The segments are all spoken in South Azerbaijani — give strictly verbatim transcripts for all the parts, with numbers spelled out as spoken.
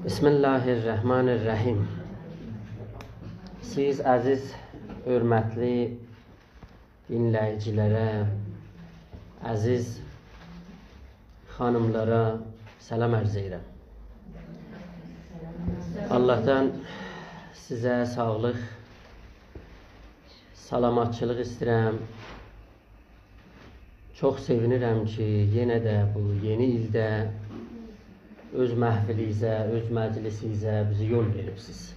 بسم الله الرحمن الرحیم. سیز عزیز، حؤرمتلی دینله‌ییجی‌لره، عزیز خانیملارا سلام عرض ائدیرم. آللاهدان سیزه ساغلیق، سلامتچیلیق ایسته‌ییرم. چوخ سئوینیرم کی، یئنه ده بو یئنی ایلده اؤز محفلینیزه، اؤز مجلسینیزه بیزی یول وئریبسیز.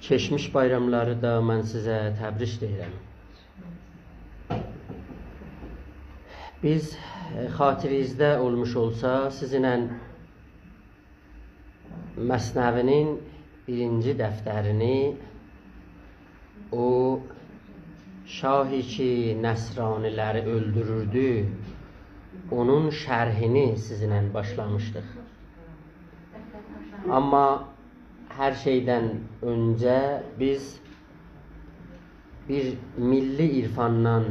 کئچمیش بایراملاری دا من سیزه تبریک دئییرم. بیز، ائ، خاطرینیزده اولموش اولسا، سیزینله مثنوی‌نین بیرینجی دفترینی، او شاهی کی، نصرانی‌لری اؤلدوروردو، اونون شرحینی سیزینله باشلامیشدیق. آمما هر شئیدن اؤنجه بیز بیر میللی عرفاندان،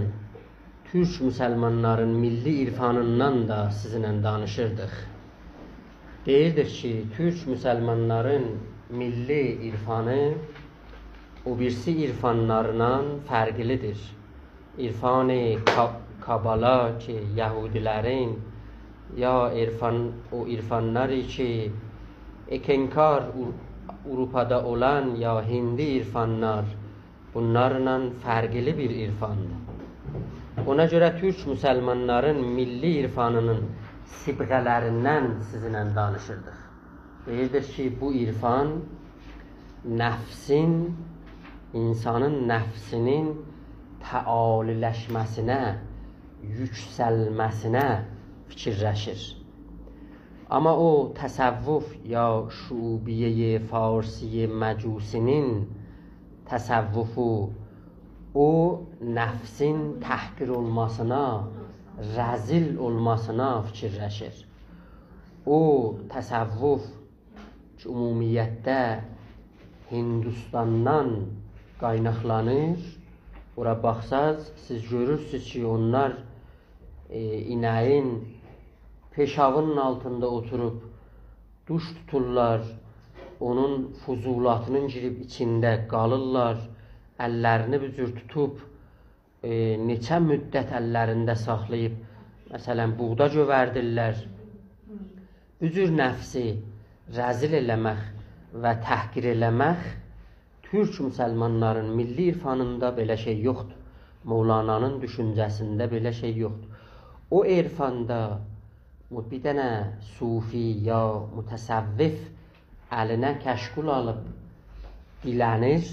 تورک مسلمانلارین میللی عرفانیندان دا سیزینله دانیشیردیق. دئییردیک کی، تورک مسلمانلارین میللی عرفانی او بیریسی عرفانلاریندان فرقلی‌دیر. عرفان کا-، کابالا کی، یهودی‌لرین، یا عرفان، او عرفانلار کی، اکنکار، او-، آوروپادا اولان، یا هندی عرفانلار، بونلارلا فرقلی بیر عرفاندیر. اونا گؤره تورک مسلمانلارین میللی عرفانی‌نین صبغه‌لریندن سیزینله دانیشیردیق. دئییردیک کی، بو عرفان نفسین، اینسانین نفسینین تعالی‌لشمه‌سینه، یوکسلمه‌سینه فیکیرلشیر. آمما او تصوف یا شعوبیه‌ی فارسی مجوسی‌نین تصوفو، او نفسین تحقیر اولماسینا، رذیل اولماسینا فیکیرلشیر. او تصوف کی، عمومیتده هندوستاندان قایناقلانیر. اورا باخساز، سیز گؤرورسونوز کی، اونلار، ائ، اینه‌یین پیشاوی‌نین آلتیندا اوتوروب دوش توتورلار، اونون فضولاتی‌نین گیریب ایچینده قالیرلار، اللرینی بو جور توتوب، ائ، نئچه مدت اللرینده ساخلاییب، مثلا، بوغدا گؤوردیرلر. بو جور نفسی رذیل ائله‌مک و تحقیر ائله‌مک تورک مسلمانلارین میللی عرفانیندا بئله شئی یوخدور. مولانانین دوشونجه‌سینده بئله شئی یوخدور. او عرفاندا بو بیر دنه صوفی یا متصوف الینه کشکول آلیب دیلنیر.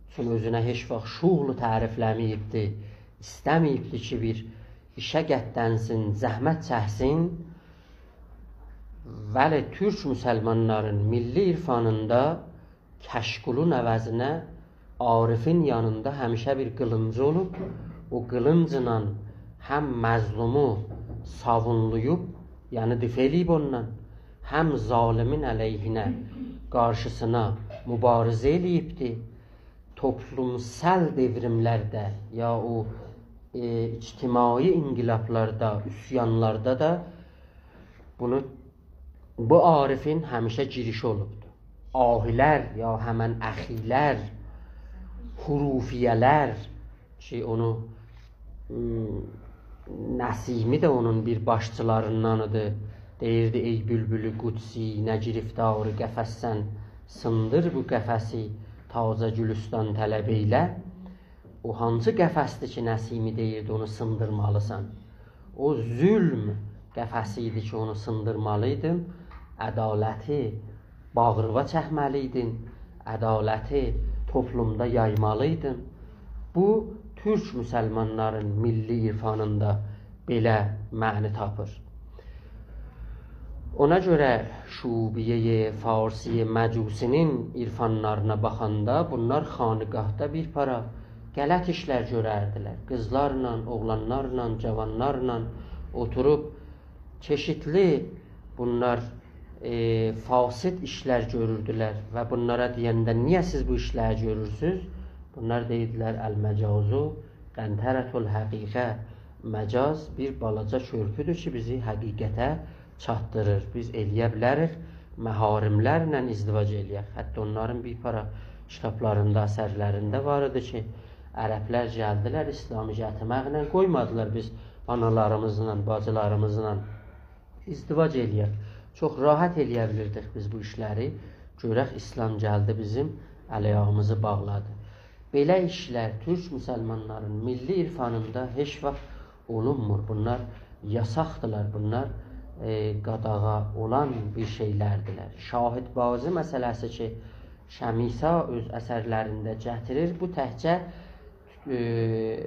چون اؤزونه هئچ واخت شغل تعریفله‌مه‌ییبدی، ایسته‌مه‌ییبدی کی، بیر ایشه قاتلانسین، زحمت چکسین. ولی تورک مسلمانلارین میللی عرفانیندا کشکولون عوضینه عارفین یانیندا همیشه بیر قیلینجی اولوب، او قیلینجلا هم مظلومو ساوونلاییب، یعنی دفاع ائله‌ییب اوندان، هم ظالمین علیهینه، قارشیسینا مبارزه ائله‌ییبدی. توپلومسال دئوریملرده، یا او، ائ، اجتماعی انقلابلاردا، عصیانلاردا دا بونو، بو عارفین همیشه گیریشی اولوبدور. آهی‌لر، یا همن اخی‌لر، حروفیه‌لر کی، اونو، م، نسیمی ده اونون بیر باشچیلاریندان ایدی. دئییردی: «ای بولبول قدسی، نه گرفتار قفس‌سن، سیندیر بو قفسی، تازه گلستان طلب ائیله.» او هانسی قفسدیر کی، نسیمی دئییردی، اونو سیندیرمالیسان؟ او ظلم قفسی ایدی کی، اونو سیندیرمالی‌یدین. عدالتی باغریوا چکمه‌لی‌یدین، عدالتی توپلومدا یایمالی‌یدین. بو، تورک مسلمانلارین میللی عرفانیندا بئله معنی تاپیر. اونا گؤره شعوبیه‌ی فارسی مجوسی‌نین عرفانلارینا باخاندا بونلار خانقاهدا بیر پارا غلط ایشلر گؤرردیلر. قیزلارلا، اوغلانلارلا، جاوانلارلا اوتوروب چئشیتلی بونلار، ائ، فاسد ایشلر گؤروردولر و بونلارا دئینده: «نییه سیز بو ایشلری گؤرورسوز؟» بونلار دئییردیلر: «المجاز قنطرة الحقیقة، مجاز بیر بالاجا کؤرپودور کی، بیزی حقیقته چاتدیریر. بیز ائلیه بیلریک محارم‌لرله ازدواج ائلیه‌ک. حتی اونلارین بیر پارا کیتابلاریندا، اثرلرینده وار ایدی کی، عرب‌لر گلدیلر، اسلامی گتیرمکله قویمادیلار بیز آنالاریمیزلا، باجیلاریمیزلا ازدواج ائلیه‌ک. چوخ راحت ائلیه بیلیردیک بیز بو ایشلری. گؤرک، اسلام گلدی، بیزیم ال-آیاغیمیزی باغلادی. بئله ایشلر تورک مسلمانلارین میللی عرفانیندا هئچ واخت اولونمور. بونلار یاساقدیلار، بونلار، ائ، قاداغا اولان بیر شئیلردیلر. شاهدبازی مسئله‌سی کی، شمیسا اؤز اثرلرینده گتیریر، بو تکجه، ائ،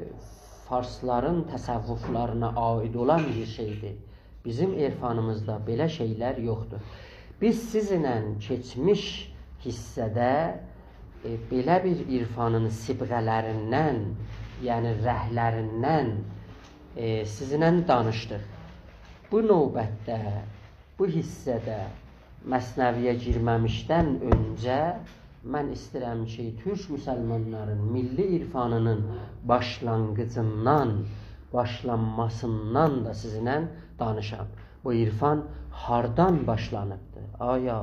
فارسلارین تصوف‌لارینا عایید اولان بیر شئیدیر. بیزیم عرفانیمیزدا بئله شئیلر یوخدور. بیز سیزینله کئچمیش حیصه‌ده، ائ، بئله بیر عرفانین صبغه‌لریندن، یعنی رنگلریندن، ائ، سیزینله دانیشدیق. بو نوبتده، بو حیصه‌ده مثنوی‌یه گیرمه‌میشدن اؤنجه من ایسته‌ییرم کی، تورک مسلمانلارین میللی عرفانینین باشلانغیجیندان، باشلانماسیندان دا سیزینله دانیشام. بو عرفان هاردان باشلانیبدی؟ آیا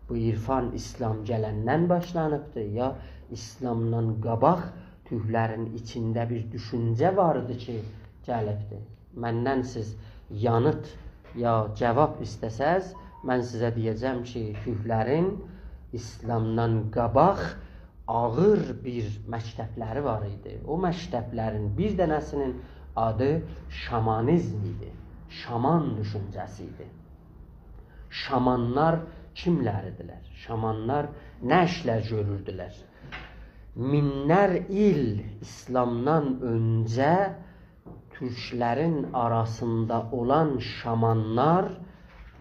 بو عرفان اسلام گلندن باشلانیبدی، یا اسلامدان قاباق تورکلرین ایچینده بیر دوشونجه واردی کی، گلیبدی؟ مندن سیز یانیت یا جاواب ایسته‌سز، من سیزه دئیه‌جم کی، تورکلرین اسلامدان قاباق آغیر بیر مکتب‌لری وار ایدی. او مکتب‌لرین بیر دنه‌سینین آدی شامانیزم ایدی. شامان دوشونجه‌سی ایدی. شامانلار کیملر ایدیلر؟ شامانلار نه ایشلر گؤروردولر؟ مینلر ایل اسلامدان اؤنجه تورکلرین آراسیندا اولان شامانلار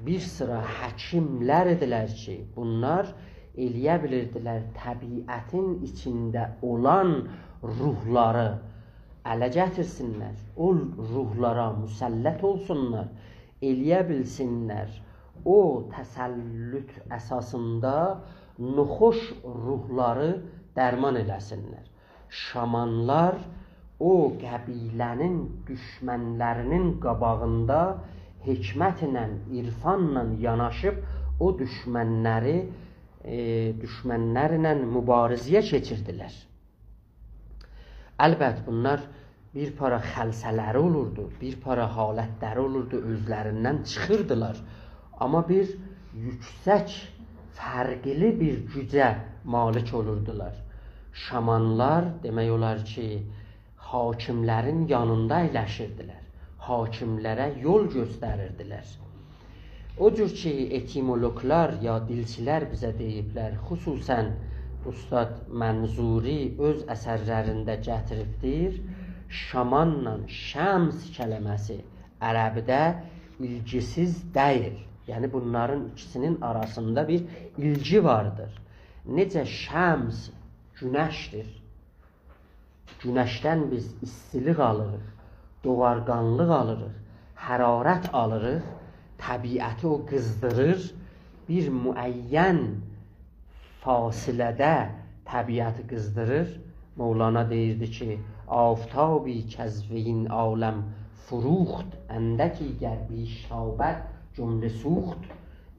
بیر سیرا حکیملر ایدیلر کی، بونلار ائلیه بیلیردیلر طبیعتین ایچینده اولان روحلاری اله گتیرسینلر، او روحلارا مسلط اولسونلار، ائلیه بیلسینلر او تسلط اساسیندا ناخوش روحلاری درمان ائله‌سینلر. شامانلار او قبیله‌نین دوشمنلری‌نین قاباغیندا حکمتله، عرفانلا یاناشیب او دوشمنلری، ائ، دوشمنلرله مبارزه‌یه کئچیردیلر. البت، بونلار بیر پارا خلسه‌لری اولوردو، بیر پارا حالتلری اولوردو، اؤزلریندن چیخیردیلار. آمما بیر یوکسک، فرقلی بیر گوجه مالیک اولوردولار. شامانلار، دئمک اولار کی، حاکملرین یانیندا اَیلشیردیلر، حاکملره یول گؤستریردیلر. او جور کی، اتیمولوقلار یا دیلچیلر بیزه دئییبلر، خصوصاً اوستاد منظوری اؤز اثرلرینده گتیریبدیر، شامانلا شمس کلمه‌سی عربیده ایلگی‌سیز دئییل. یعنی، بونلارین ایکیسی‌نین آراسیندا بیر ایلگی واردیر. نئجه شمس گونشدیر، گونشدن بیز ایستیلیک آلیریق، دوغارقانلیق آلیریق، حرارت آلیریق، طبیعتی او قیزدیریر. بیر معین فاصله‌ده طبیعتی قیزدیریر. مولانا دئییردی کی، «آفتابی کز وی این عالم فروخت، اندکی گر بیش تابد جمله سوخت.»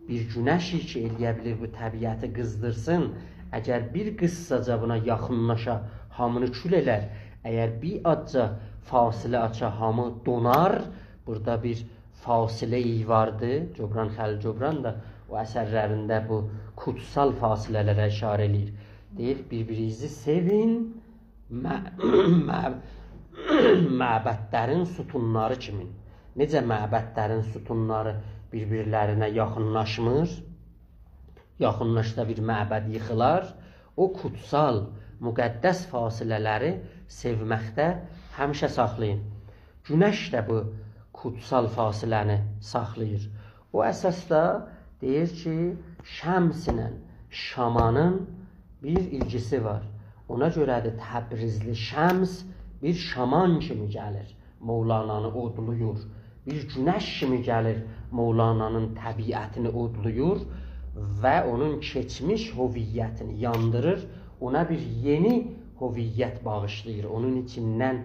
بیر گونشی کی، ائلیه بیلیر بو طبیعتی قیزدیرسین، اگر بیر قیسساجا بونا یاخینلاشا، هامینی کول ائلر. اگر بیر آزجا فاصله آچا، هامی دونار. بورادا بیر فاصله‌ای واردی. جبران خلیل جبران دا او اثرلرینده بو کوتسال فاصله‌لره ایشاره ائله‌ییر. دئییر، «بیر-بیرینیزی سئوین، مع-، مع-، معبدلرین ستونلاری کیمین.» نئجه معبدلرین ستونلاری بیر-بیرلرینه یاخینلاشمیر، یاخینلاشسا بیر معبد ییخیلار، او کوتسال، مقدس فاصله‌لری سئومکده همیشه ساخلایین. گونش ده بو کوتسال فاصله‌نی ساخلاییر. او اساسدا دئییر کی، شمسله شامانین بیر ایلگی‌سی وار. اونا گؤره‌دیر تبریزلی شمس بیر شامان کیمی گلیر، مولانانی اودلویور. بیر گونش کیمی گلیر، مولانانین طبیعتینی اودلویور و اونون کئچمیش هویتینی یاندیریر، اونا بیر یئنی هویت باغیشلاییر. اونون ایچیندن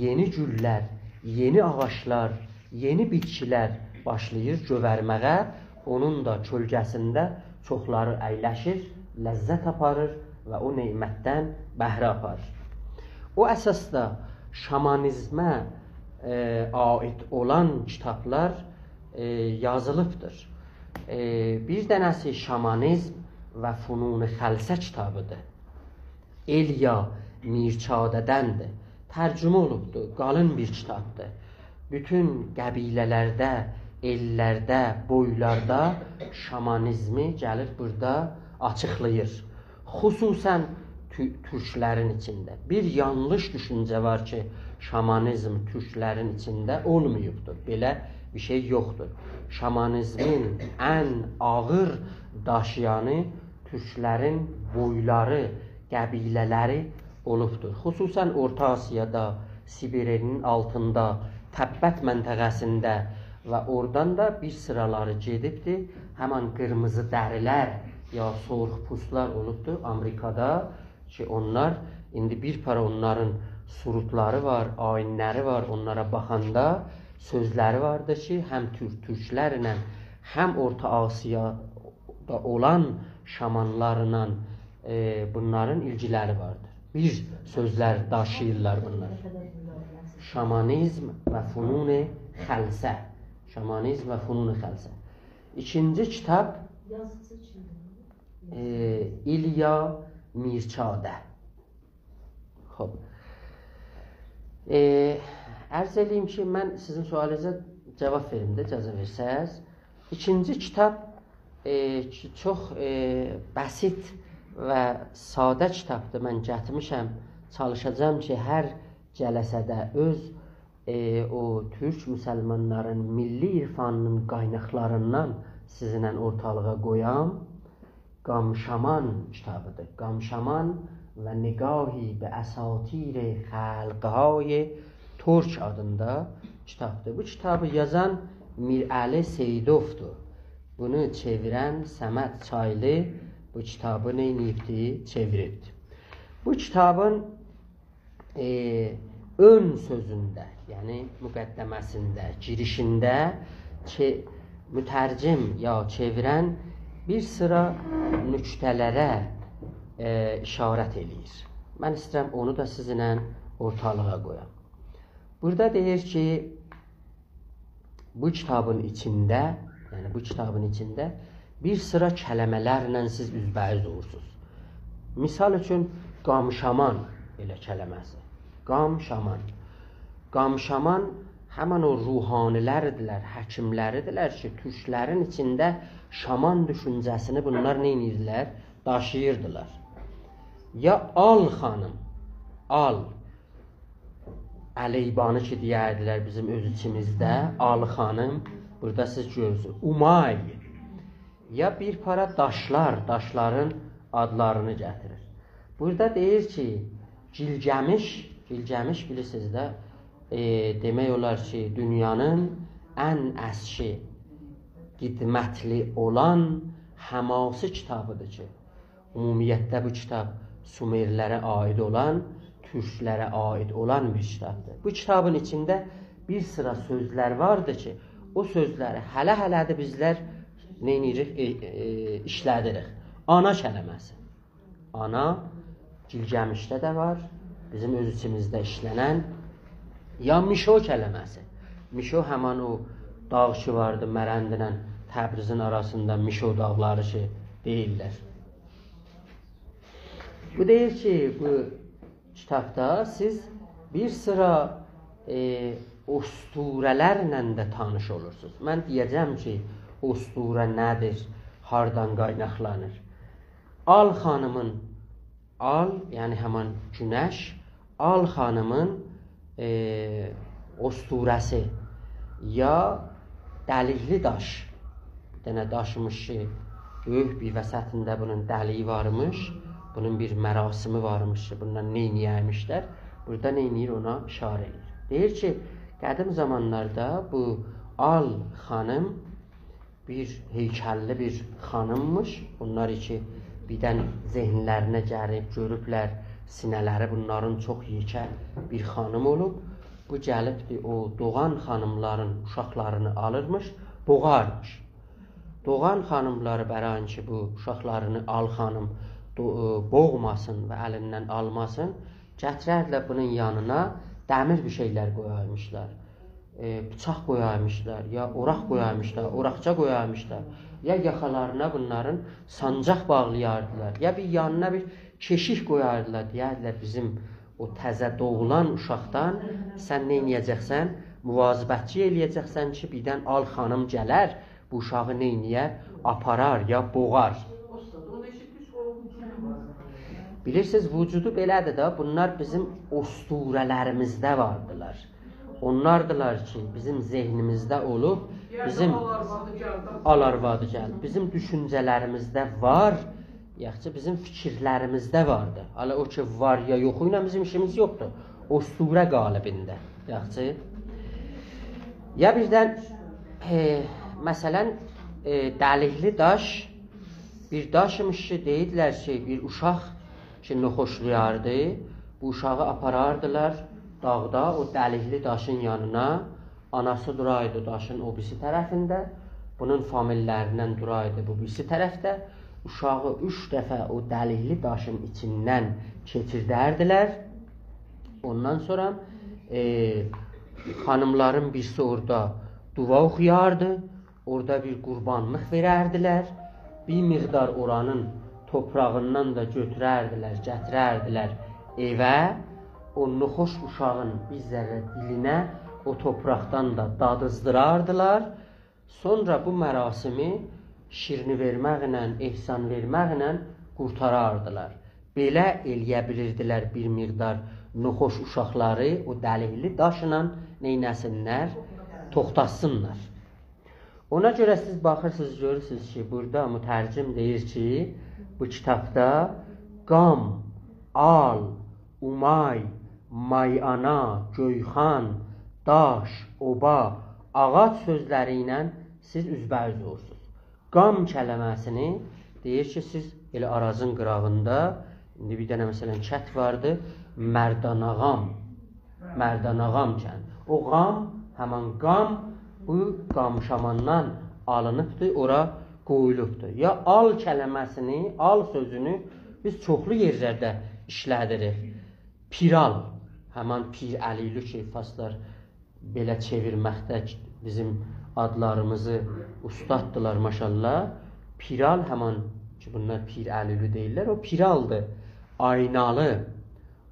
یئنی گوللر، یئنی آغاجلار، یئنی بیتکیلر باشلاییر گؤورمه‌یه، اونون دا کؤلگه‌سینده چوخلاری اَیلشیر، لذت آپاریر و او نعمتدن بهره آپاریر. او اساسدا شامانیزمه، ائ، عایید اولان کیتابلار، ائ، یازیلیبدیر. ائ، بیر دنه‌سی شامانیزم و فنون خلسه کیتابیدیر. الیا میرچاده‌دندیر. ترجمه اولوبدور، قالین بیر کیتابدیر. بوتون قبیله‌لرده، ائللرده، بویلاردا شامانیزمی گلیب بورادا آچیقلاییر. خصوصاً تو-، تورکلرین ایچینده. بیر یانلیش دوشونجه وار کی، شامانیزم تورکلرین ایچینده اولماییبدیر. بئله بیر شئی یوخدور. شامانیزمین ان آغیر داشییانی تورکلرین بویلاری، قبیله‌لری اولوبدور. خصوصاً اورتا آسیادا، سیبیرین آلتیندا، تبت منطقه‌سینده و اورادان دا بیر سیرالاری گئدیبدی. همان قیرمیزی دریلر یا سرخ‌پوستلار اولوبدو آمریکادا کی، اونلار، ایندی بیر پارا اونلارین سرودلاری وار، آیینلری وار، اونلارا باخاندا سؤزلری واردی کی، هم تورک، تورکلرله، هم اورتا آسیادا اولان شامانلارلا، ائ، بونلارین ایلگیلری واردیر. بیر سؤزلر داشیییرلار بونلار. شامانیزم و فنون خلسه. شامانیزم و فنون خلسه. ایکینجی کیتاب، یازیچی کیمدیر؟ ائ، ایلیا میرچاده. خوب. ائ، عرض ائله‌ییم کی، من سیزین سؤالینیزه جواب وئریم ده، اجازه وئرسز. ایکینجی کیتاب، ائ، چ-، چوخ، ائ، بسیط و ساده کیتابدیر. من گتیرمیشم، چالیشاجاغام کی، هر جلسه‌ده اؤز، ائ، او تورک مسلمانلارین میللی عرفانینین قایناقلاریندان سیزینله اورتالیغا قویام. قام شامان کیتابیدیر. قام شامان و نگاهی به اساطیر خلق‌های ترک آدیندا کیتابدیر. بو کیتابی یازان میرعلی سیدوفدور. بونو چئویرن صمد چایلی بو کیتابی نئینییبدی؟ چئویریبدی. بو کیتابین ائ، اؤن سؤزونده، یعنی مقدمه‌سینده، گیریشینده چئ-، مترجم یا چئویرن بیر سیرا نکته‌لره، ائ، اشارت ائله‌ییر. من ایسته‌ییرم اونو دا سیزینله اورتالیغا قویام. بورادا دئییر کی، بو کیتابین ایچینده، یعنی بو کیتابین ایچینده بیر سیرا کلمه‌لرله سیز اوزبه‌اوز اولورسونوز. مثال اوچون، قام شامان ائله کلمه‌سی. قام شامان. قام شامان همین او روحانی‌لر ایدیلر، حکیم‌لر ایدیلر کی، تورکلرین ایچینده شامان دوشونجه‌سینی بونلار نئینیردیلر؟ داشیییردیلار. یا آل خانیم، آل. علیبانی کی دئیردیلر بیزیم اؤز ایچیمیزده، آل خانیم، بورادا سیز گؤرورسونوز. اومای. یا بیر پارا داشلار، داشلارین آدلارینی گتیریر. بورادا دئییر کی، گیلگمیش، گیلگمیش بیلیرسینیز ده، ائ، دئمک اولار کی، دونیانین ان اسکی، قیمتلی اولان حماسی کیتابیدیر کی، عمومیتده بو کیتاب سومرلره عایید اولان، تورکلره عایید اولان بیر کیتابدیر. بو کیتابین ایچینده بیر سیرا سؤزلر واردیر کی، او سؤزلری هله-هله‌دیر بیزلر نئینیریک؟ ائ، ائ، ایشله‌دیریک. آنا کلمه‌سی. آنا گیلگمیشده ده وار، بیزیم اؤز ایچیمیزده ایشله‌نن. یا میشو کلمه‌سی. میشو همین او داغ کی واردی، مرندینن تبریزین آراسیندا میشو داغلاری کی دئییرلر. بو دئییر کی، بو کیتابدا سیز بیر سیرا، ائ، اسطوره‌لرله ده تانیش اولورسونوز. من دئیه‌جم کی، اسطوره نه‌دیر، هاردان قایناقلانیر. آل خانیمین، آل، یعنی همین گونش، آل خانیمین، ائ، اسطوره‌سی یا دلیکلی داش. بیر دنه داشمیش کی، بؤیوک بیر وسطینده بونون دلیگی وارمیش، بونون بیر مراسمی وارمیش کی، بونونلا نئینیه‌میشلر. بورادا نئینیر، اونا اشاره ائله‌ییر. دئییر کی، قدیم زامانلاردا بو آل خانیم بیر هیکللی بیر خانیممیش. بونلار کی، بیردن ذهنلرینه گلیب، گؤروبلر، سینه‌لری بونلارین چوخ یئکه بیر خانیم اولوب. بو گلیبدی، او دوغان خانیملارین اوشاقلارینی آلیرمیش، بوغارمیش. دوغان خانیملاری، برای اینکه بو اوشاقلارینی آل خانیم دو-، ائ، بوغماسین و الیندن آلماسین، گتیرردیلر بونون یانینا، دمیر بیر شئیلر قویارمیشلار. ائ، بیچاق قویارمیشلار، یا اوراق قویارمیشلار، اوراقجا قویارمیشلار. یا یاخالارینا بونلارین سانجاق باغلایاردیلار، یا بیر یانینا بیر کئشیک قویاردیلار. دئیردیلر، بیزیم او تازه دوغولان اوشاقدان سن نئینیه‌جکسن؟ مواظبتچی ائلیه‌جکسن کی، بیردن آل خانیم گلر، بو اوشاغی نئینیه‌ر؟ آپارار یا بوغار. بیلیرسینیز، وجودو بئله‌دیر ده، بونلار بیزیم اسطوره‌لریمیزده واردیلار. اونلاردیلار کی، بیزیم ذهنیمیزده اولوب، بیزیم آل آروادی گلدی، بیزیم دوشونجه‌لریمیزده وار، یاخشی، بیزیم فیکیرلریمیزده واردی. حالا او کی وار یا یوخو ایله بیزیم ایشیمیز یوخدور. اسطوره قالبینده، یاخشی. یا بیردن، ائ، مثلا، ائ، دلیکلی داش، بیر داش ایمیش کی، دئییرلر کی، بیر اوشاق کی، ناخوشلایاردی، بو اوشاغی آپاراردیلار داغدا، او دلیکلی داشین یانینا. آناسی دورایدی داشین او بیریسی طرفینده، بونون فامیللریندن دورایدی بو بیریسی طرفده. اوشاغی اوچ دفعه او دلیکلی داشین ایچیندن کئچیردردیلر. اوندان سونرا، ائ، خانیملارین بیریسی اورادا دعا اوخویاردی، اورادا بیر قوربانلیق وئرردیلر، بیر مقدار اورانین توپراغیندان دا گؤتورردیلر، گتیرردیلر ائوه، او ناخوش اوشاغین بیر ذره دیلینه او توپراقدان دا دادیزدیراردیلار. سونرا بو مراسمی شیرینی وئرمکله، احسان وئرمکله قورتاراردیلار. بئله ائلیه بیلیردیلر بیر مقدار ناخوش اوشاقلاری او دلیکلی داشلا نئینه‌سینلر؟ توختاتسینلار. اونا گؤره سیز باخیرسینیز، گؤرورسونوز کی، بورادا مترجم دئییر کی، بو کیتابدا قام، آل، اومای، مای آنا، گؤیخان، داش، اوبا، آغاج سؤزلری ایله سیز اوزبه‌اوز اولورسونوز. قام کلمه‌سینی دئییر کی، سیز ائله آراجین قیراغیندا، ایندی بیر دنه، مثلا، کت واردی، مرداناغام. مرداناغام کند. او قام، همان قام، بو قام شاماندان آلینیبدی، اورا قویولوبدو. یا آل کلمه‌سینی، آل سؤزونو بیز چوخلو یئرلرده ایشله‌دیریک. پیرآل، همان پیر علی‌لو کی، فارسلار بئله چئویرمکده بیزیم آدلاریمیزی اوستاددیلار، ماشاءالله. پیرآل، همان کی، بونلار پیر علی‌لو دئییرلر، او پیرآلدیر. آینالی،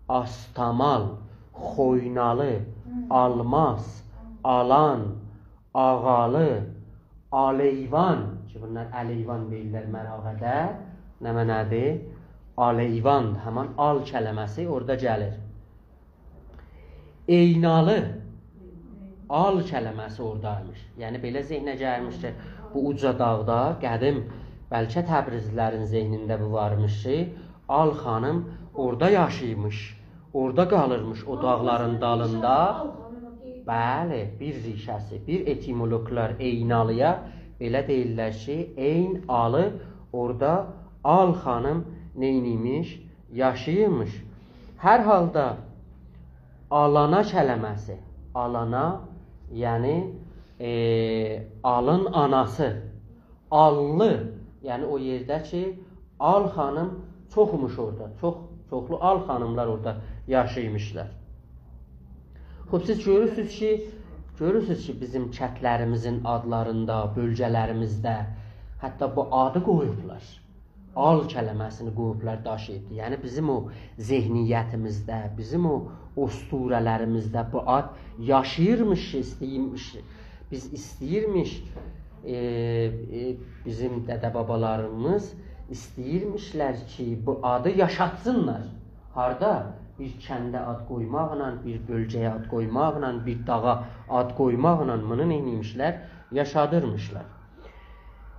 آستامال، خوینالی، آلماس، آلان، آغالی، آلیوان، کی، بونلار الیوان دئییرلر مراغه‌ده. نمنه‌دیر؟ آلیوان، همان آل کلمه‌سی اورادا گلیر. عینالی، آل کلمه‌سی اورادایمیش. یعنی، بئله ذهنه گلمیش کی، بو اوجا داغدا قدیم، بلکه تبریزلی‌لرین ذهنینده بو وارمیش کی، آل خانیم اورادا یاشایمیش، اورادا قالیرمیش، او داغلارین دالیندا. بلی، بیر ریشه‌سی، بیر ائتیمولوقلار عینالی‌یا بئله دئییرلر کی، عین آلی، اورادا آل خانیم نئینیمیش؟ یاشایمیش. هر حالدا آلانا کلمه‌سی، آلانا، یعنی، ائ، آلین آناسی، آللی، یعنی او یئرده کی، آل خانیم چوخموش اورادا، چوخ، چوخلو آل خانیملار اورادا یاشایمیشلار. خوب، سیز گؤرورسونوز کی، گؤرورسونوز کی، بیزیم کندلریمیزین آدلاریندا، بؤلگه‌لریمیزده حتی بو آدی قویوبلار. آل کلمه‌سینی قویوبلار داش ائتدی. یعنی بیزیم او ذهنیتیمیزده، بیزیم او اسطوره‌لریمیزده بو آد یاشاییرمیش، ایسته‌ییرمیش، بیز ایسته‌ییرمیش، ائ، ائ، بیزیم دده-بابالاریمیز ایسته‌ییرمیشلر کی، بو آدی یاشاتسینلار. هاردا؟ بیر کنده آد قویماقلا، بیر بؤلگه‌یه آد قویماقلا، بیر داغا آد قویماقلا بونو نئینیمیشلر؟ یاشادیرمیشلار.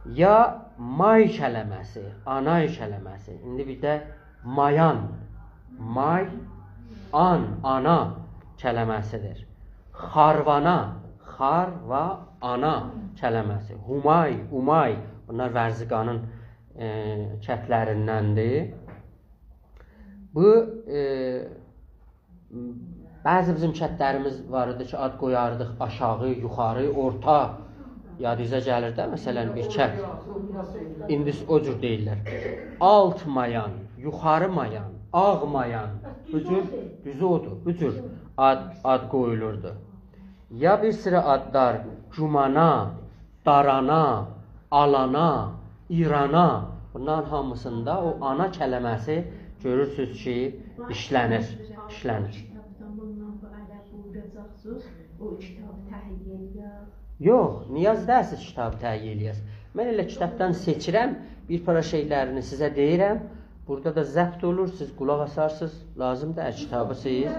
یا مای کلمه‌سی، آنای کلمه‌سی. ایندی بیر ده مایان، مای، آن، آنا کلمه‌سیدیر. خاروانا، خار و آنا کلمه‌سی. هومای، اومای، بونلار ورزقانین، ائ، کندلریندندیر. بو، ائ، بعضی بیزیم کتلریمیز وار ایدی کی، آد قویاردیق آشاغی، یوخاری، اورتا. یادینیزا گلیر ده، مثلا، بیر کت. ایندی او جور دئییرلر. آلت مایان، یوخاری مایان، آغ مایان. بو جور، دوزو اودور، بو جور آد، آد قویولوردو. یا بیر سیرا آدلار، گومانا، دارانا، آلانا، ایرانا. بونلارین هامیسیندا او آنا کلمه‌سی گؤرورسونوز کی، ایشله‌نیر، ایشله‌نیر. کیتابدان بونونان بو عرب بویوراجاقسینیز، او کیتابی تهیه ائله‌یک. یوخ، نیاز دئییل سیز کیتابی تهیه ائله‌یه‌سینیز. من ائله کیتابدان سئچیرم، بیر پارا شئیلرینی سیزه دئییرم. بورادا دا ضبط اولور، سیز قولاق آسارسینیز، لازیم دا کیتابی سیز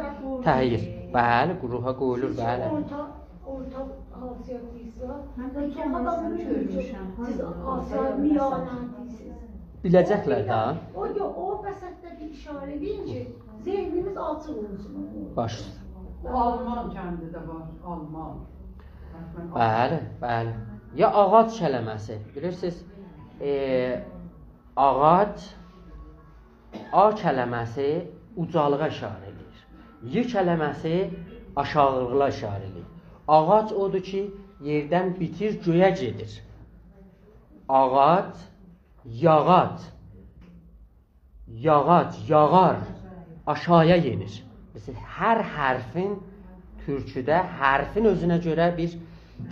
تهیه. بلی، گروها قویولور، بلی. اورتا، اورتا حاشیه دئییرسن. من بیر کم آدام اونو گؤرموشم. سیز آسیا میانه دئییرسینیز. بیله‌جکلر ده. او یوخ، او بس حتی بیر اشاره ائدین کی، ذهنیمیز آچیق اولسون. باش اوسته. او آلمان کندی ده وار، آلمان. بلی، بلی. یا آغاج کلمه‌سی، بیلیرسینیز، ائ، آغاج، آ کلمه‌سی اوجالیغا اشاره ائدیر. ی کلمه‌سی آشاغیلیغا اشاره ائدیر. آغاج اودور کی، یئردن بیتیر، گؤیه گئدیر. آغاج، یاغاج، یاغاج، یاغار، آشاغییا یئنیر. مثلا، هر حرفین، تورکوده حرفین اؤزونه گؤره بیر،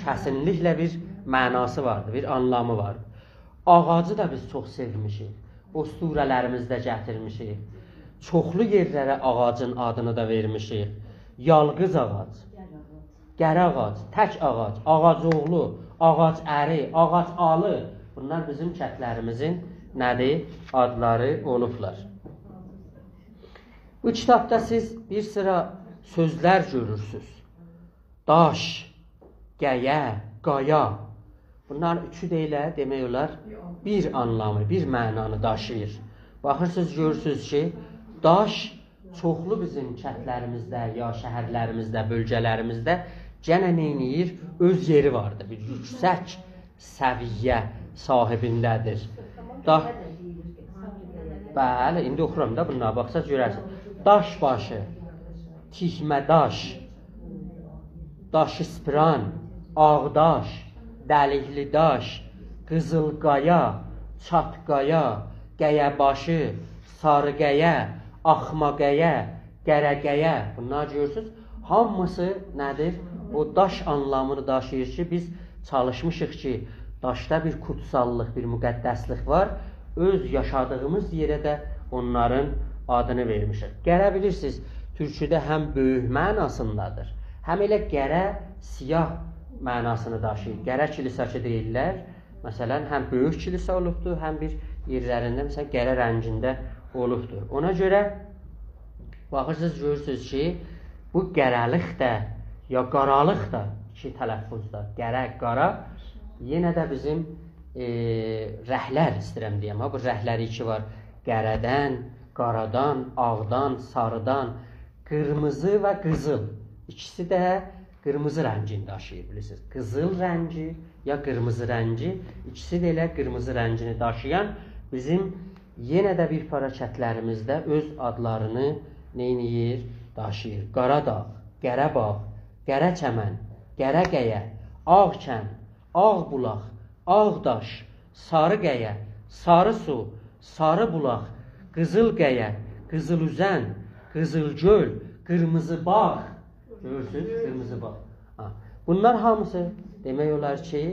کسینلیکله بیر معناسی واردیر، بیر آنلامی واردیر. آغاجی دا بیز چوخ سئومیشیک. اسطوره‌لریمیزده گتیرمیشیک. چوخلو یئرلره آغاجین آدینی دا وئرمیشیک. یالقیز آغاج، قره آغاج، تک آغاج، آغاج اوغلو، آغاج اری، آغاج آلی. بونلار بیزیم کتلریمیزین نه‌دیر؟ آدلاری اولوبلار. بو کیتابدا سیز بیر سیرا سؤزلر گؤرورسونوز. داش، قیه، قایا. بونلارین اوچو ده ائله دئمک اولار بیر آنلامی، بیر معنانی داشیییر. باخیرسینیز، گؤرورسونوز کی، داش چوخلو بیزیم کتلریمیزده، یا شهرلریمیزده، بؤلگه‌لریمیزده گئنه نئینیر؟ اؤز یئری واردیر. بیر یوکسک سویه صاحیبینده‌دیر. دا، بلی، ایندی اوخورام دا بونلاری، باخساز گؤررسینیز. داش باشی، تیکمه داش، داش اسپران، آغ داش، دلیکلی داش، قیزیل قایا، چات قایا، قیه باشی، ساری قیه، آخما قیه، قره قیه. بونلار گؤرورسونوز، هامیسی نه‌دیر؟ او داش آنلامینی داشیییر کی، بیز چالیشمیشیق کی، داشدا بیر کوتساللیق، بیر مقدسلیک وار. اؤز یاشادیغیمیز یئره ده اونلارین آدینی وئرمیشیک. قره، بیلیرسینیز، تورکوده هم بؤیوک معناسیندادیر، هم ائله قره، سیاه معناسینی داشیییر. قره کلیسا کی دئییرلر، مثلا، هم بؤیوک کلیسا اولوبدور، هم بیر یئرلرینده، مثلا، قره رنگینده اولوبدور. اونا گؤره باخیرسینیز، گؤرورسونوز کی، بو قره‌لیق دا، یا قارالیق دا، ایکی تلفظ دا، قره، قارا، یئنه ده بیزیم، ائ، رنگلر ایسته‌ییرم دئیم ها، بو رنگلری کی وار، قره‌دن، قارادان، آغدان، ساریدان، قیرمیزی و قیزیل. ایکیسی ده قیرمیزی رنگینی داشیییر، بیلیرسینیز. قیزیل رنگی یا قیرمیزی رنگی، ایکیسی ده ائله قیرمیزی رنگینی داشییان بیزیم یئنه ده بیر پارا کتلریمیزده اؤز آدلارینی نئینییر؟ داشیییر. قاراداغ، قره‌باغ، قره‌چمن، قره‌قیه، آغ‌کند، آغ‌بولاق، آغ‌داش، ساری قیه، ساری سو، ساری بولاق، قیزیل قیه، قیزیل اوزن، قیزیل گؤل، قیرمیزی باغ. گؤرورسونوز، قیرمیزی باغ. ها. بونلار هامیسی دئمک اولار کی،